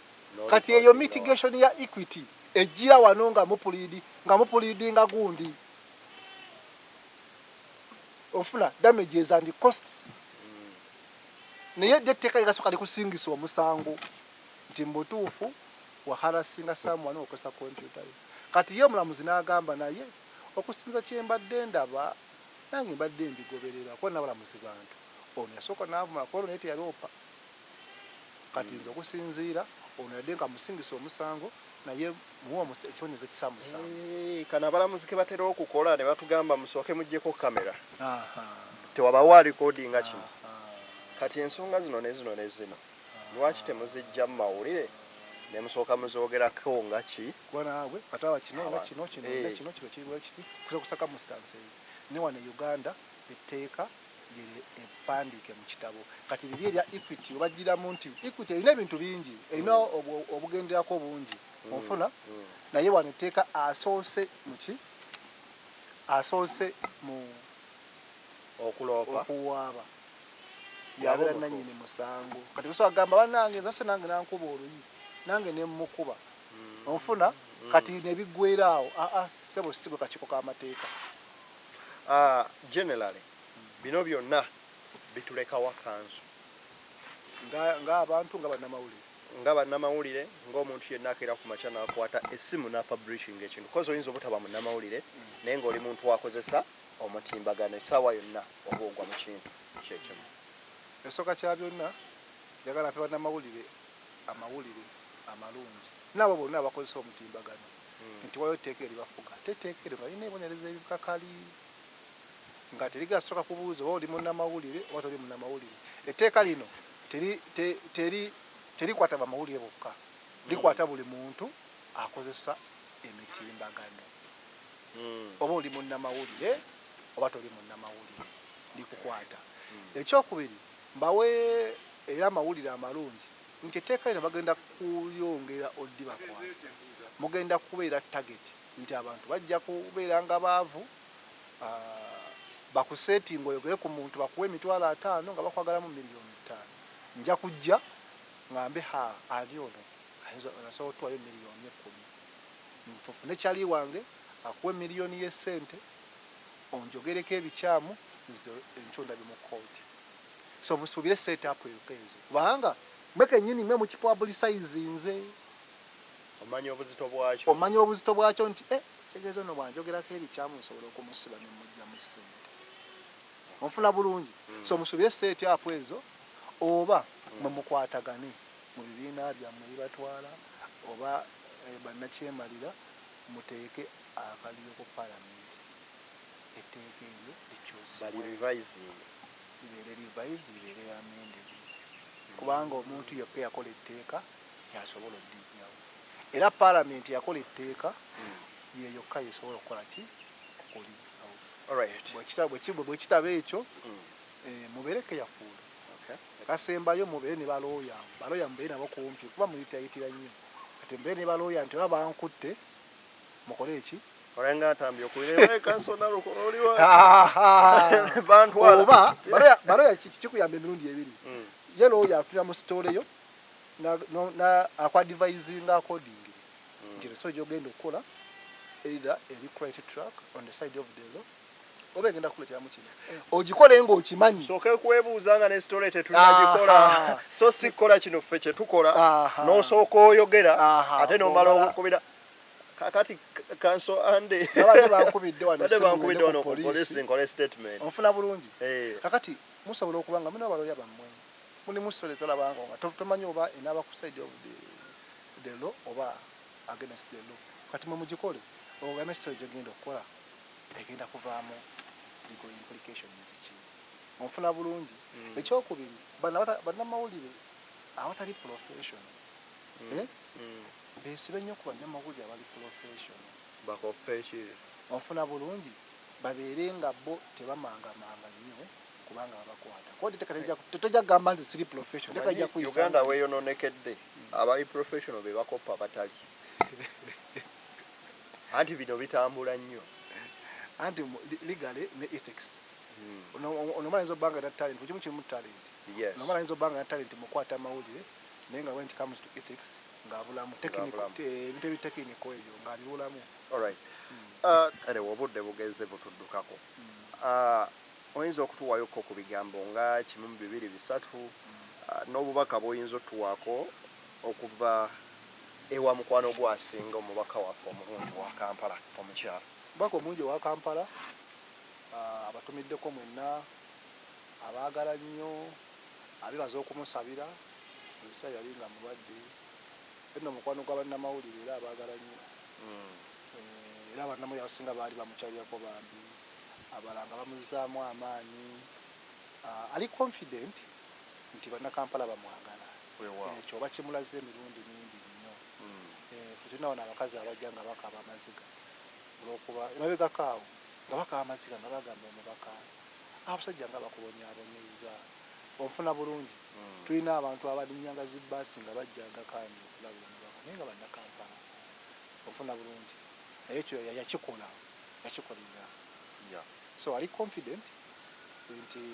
Kati eyo mitigation ya equity ejjira wano nga muplead, nga mupleadinga gundi, onfuna, damages and costs. Naye dde etteeka ligasooka likusingisa omusango nti mubutuufu waharassinga someone okozesa kompyuta yo. Kati ye omulamuzi n'agamba, naye okusinza kyembadde ndaba, nange mbadde mbigoberera kuba nabalamuzi bantu, ono yasooka n'avuma kwolwo naye teyaloopa. Kati nze okusinziira ono yadde nga musingisa omusango, naye muwe ekibonerezo ekisa musango. Eh, kano abalamuzi ke batera okukola ne batugamba musooke muggyeko kamera, tewabawo arecordinga kino. Kati ensonga zino ne zino ne zino. Lwaki temuzijja mu mawulire ne musooka muzoogerako nga ki? Kuba naawe kataba kino nga Abantu. kino kino Eh. nga kino kino kiri bwe kiti ku circumstances. Ne wano e Uganda etteeka lyere eppandiike mu kitabo. Kati liri erya Equity webagiramu nti Equity erina ebintu bingi, erina obugenderako bungi, onfuna? Naye wano etteeka asoose muki, asoose mu Okuloopa, okuwaaba, Yaba yabeera omutuufu. nannyini musango. Kati osobola kugamba, "Bannange, nze nange nankuba oluyi, nange nemukuba," onfuna? Kati nebiggwera awo. Aa, sebo, si gwe kakiiko k'amateeka. Ah, generally bino byonna bitulekawa kanso? Ng'abantu, nga bannamawulire? Nga bannamawulire, ng'omuntu yenna akeera ku makya n'akwata essimu n'apublishing ekintu, kozi oyinza obutaba munnamawulire, naye ng'oli muntu akozesa omutimbagano, essaawa yonna oba ogwa mu kintu kyekimu. Esooka kya byonna, njagala mpe bannamawulire amawulire amalungi n'abo bonna abakozesa omutimbagano nti waliwo etteeka eribafuga, ate etteeka eryo nga lirina ebibonerezo ebikakali, nga terigasooka kubuuza oba oli munnamawulire oba toli munnamawulire. Etteeka lino terikwata bamawulire bokka, likwata buli muntu akozesa emitimbagano, oba oli munnamawulire oba toli munnamawulire, likukwata. Ekyokubiri, mbawe era amawulire amalungi nti etteeka lino bagenda kuyongera oddibakwasa. Mugenda kubeera target, nti abantu bajja kubeera nga baavu, bakusetinga oyogere ku muntu, bakuwa 50,000 nga bakwagalamu 5 miliyoni. Nja kujja ngambe, "Ha, ani ono asobola otuwayo 10 miliyoni?" Nfune kyali wange akuwa emiliyoni y'essente onjogereko ebikyamu, nze enkyo ndabye mu kooti. So musuubire setup ezo, kubanga mwe kennyini mwe mukipublicizinze. Omanya obuzito bwakyo. Omanya obuzito bwakyo nti kitegeeza ono bwanjogerako ebikyamu, nsobola okumusiba nemugjamu ssente. Onfuna bulungi? So musuubire setup ezo, oba mwe mukwatagane mu bibiina byammwe bibatwala, oba bannakyemalira, muteeke akaliyo ku palamenti, etteeka eryo likyusibwe. Bali revising. Libeere revised, libeere amended, kubanga omuntu yekka yakola etteeka yasobola oddiggyawo, era palamenti yakola etteeka ye yokka yesobola okukola ki? Okuliggyawo. Bwe kitaba ekyo, mubeere careful. Kasembayo, mubeere ne balooya. Balooya mubeere nabo kumpi, kuba muyitayitira nnyo. Kati mubeere ne balooya nti oba bankutte, mukole eki? Olenga ntambi okubira kanso nalukola oliwa bantwala. Oba balooya kikuyamba emirundi ebiri. Ye looya atulira mu story yo, akwadvisinga accordingly nti research gyogenda okukola either eri right track, on the side of the law, oba egenda kukuleeteramu kino, ogikole ng'okimanyi. Sooke kwebuuza nga ne story tetunagikola. So si kukola kino ffe kyetukola, n'osooka oyogera, ate n'omala okukubira kakati kanso ande. Babadde bankubidde wano Badde essimu, bankubidde ngende wano ku ku poliisi. poliisi nkole statement. Onfuna bulungi? Eh. Kakati musobola okuba nga mulina balooya bammwe, mulimu story tolabanga nga tomanyi oba enaaba ku side of the law oba against the law. Kati mwe mugikole, ogambe story gyogenda okukola egenda kuvaamu legal implications ki. Onfuna bulungi? Ekyokubiri, bannamawulire abatali professional, eh? Beesibe nnyo ku bannamawulire abali professional. Bakoppe ki? Onfuna bulungi? Babeere nga bo tebamangamanga nnyo, kubanga babakwata. Kuba tetojja kugamba nti siri professional, teeka lijja kuyisa. Uganda weeyononekedde, abali professional be bakoppa abatali, anti bino bitambula nnyo. Anti legally ne ethics, ono omwana ayinza obba nga na talent, buli kimu kirimu talent. Ono omwana ayinza obba nga na talent mukwata amawulire, naye nga when it comes to ethics ng'abulamu. Ng'abulamu. Ebintu ebitekiniko ebyo ng'abibulamu. Alright. Kale obudde bugenze butuddukako. Oyinza okutuwayokko ku bigambo nga kimu mu bibiri bisatu, n'obubaka bw'oyinza otuwaako okuva ewa mukwano gwasinga, omubaka waffe omulungi wa Kampala omukyalo? Omubaka omulungi owa Kampala, abatumiddeko mwenna, abaagala nnyo, abebaza okumusabira mu biseera yali nga mulwadde. Enno mukwano gwa bannamawulire, era abaagala nnyo. Era bannamawulire abasinga baali bamukyalirako bambi, abalala nga bamuzaamu amaanyi. Ali confident nti bannakampala bamwagala. Ekyo oba kimulaze emirundi mingi nnyo. Ffe tulina wano abakazi abajja nga bakaaba amaziga olwokuba emabegako awo nga bakaaba amaziga nga bagamba omubaka abasajja nga bakubonyaabonyezza. Onfuna bulungi? Tulina abantu abalinnyanga zi bbaasi nga bajja Aga Khan okulaba omubaka naye nga Bannakampala. Onfuna bulungi? Naye ekyo yakikola, yakikolera. So ali confident nti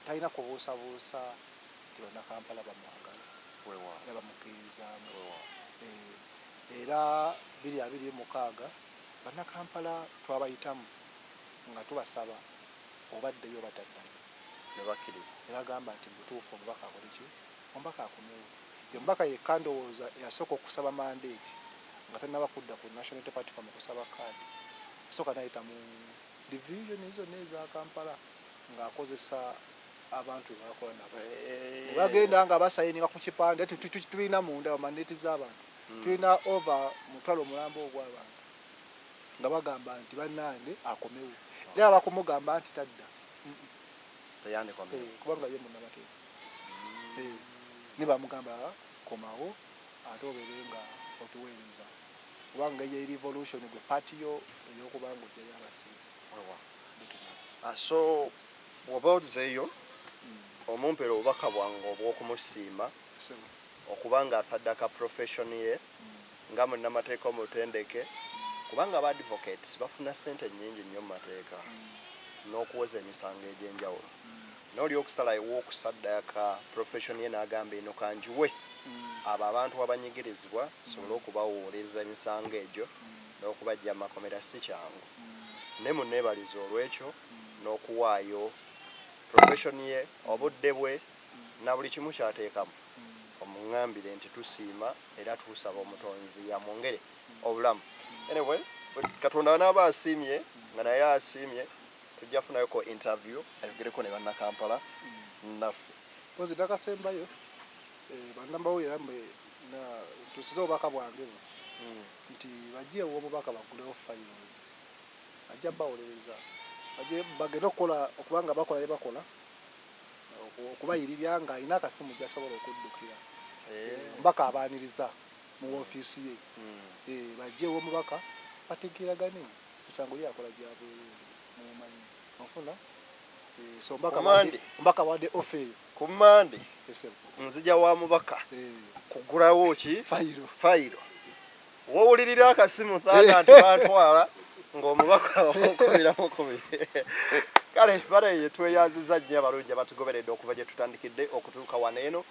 talina kubuusabuusa nti Bannakampala bamwagala era bamukkiririzaamu. Era 2026 Bannakampala twabayitamu nga tubasaba oba addeyo oba taddayo. Ne bakkiriza. Ne bagamba nti mu butuufu omubaka akole ki? Omubaka akomewo. Ye mubaka yekka ndowooza eyasooka okusaba mandeeti nga tannaba kudda ku National Unity Platform kusaba kaadi. Yasooka n'ayita mu division zonna eza Kampala ng'akozesa abantu be bakola nabo. Ne bagenda nga basayininga ku kipande tulina munda mandeeti z'abantu. Tulina over 500,000 ogw'abantu nga bagamba nti bannange akomewo. Era abakumugamba nti tadda. Teyandikomyewo. Kubanga ye munnamateeka. Ne bamugamba komawo ate obeere nga otuweereza. Kubanga ye revolution gwe party yo ey'okuba nga oggyayo abasibe. So bw'oba ozzeeyo omumpere obubaka bwange obw'okumusiima okuba nga asaddaka profession ye nga munnamateeka omutendeke, kubanga aba advocates bafuna ssente nnyingi nnyo mu mateeka n'okuwoza emisango egy'enjawulo. N'oli okusalawo okusaddaaka profession ye n'agamba eno kangiwe abo abantu abanyigirizibwa nsobole okubawooleza emisango egyo n'okubaggya mu makomera si kyangu. Naye munneebalize olw'ekyo n'okuwaayo profession ye, obudde bwe na buli kimu ky'ateekamu. Omuŋŋambire nti tusiima era tusaba Omutonzi amwongere obulamu. Anyway, Katonda anaaba asiimye nga naye asiimye tujja kufunayoko interview ayogereko ne Bannakampala naffe. Mpozi nakasembayo bannamawulire nammwe ntuusize obubaka bwange buno nti bajje ew'omubaka baggulewo files ajja bawolereza bagende okukola okubanga bakola bye bakola okubayirira ng'alina akasimu gy'asobola okuddukira. Omubaka abaaniriza mu woofiisi ye. Bajje ew'omubaka bategeeragane misango ye akola gya bwereere mumumanyi. Onfuna? So omubaka abawadde offer eyo. Ku Mmande nzija wa mubaka kugulawo ki? Fayiro. Wowulirira akasimu thanda nti bantwala ng'omubaka okubira mukubi. Kale bale tweyanziza nnyo abalungi abatugoberedde okuva gye tutandikidde okutuuka wano eno.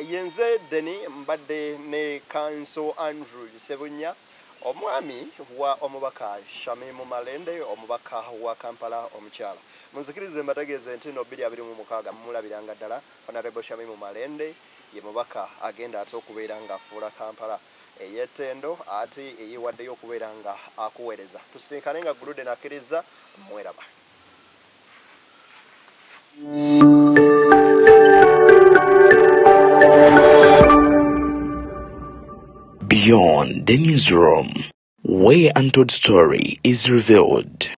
Yenze Deni mbadde ne Kanso Andrew Ssebunya omwami wa omubaka Shamim Malende omubaka wa Kampala omukyala. Munzikirize mbategeeze nti no 2026 mumulabiranga ddala Honorable Shamim Malende ye mubaka agenda ate okubeera ng'afuula Kampala ey'ettendo ate eyeewaddeyo okubeera nga akuweereza. Tusisinkane nga Gulude n'akkirizza mweraba. Beyond the Newsroom, where untold story is revealed.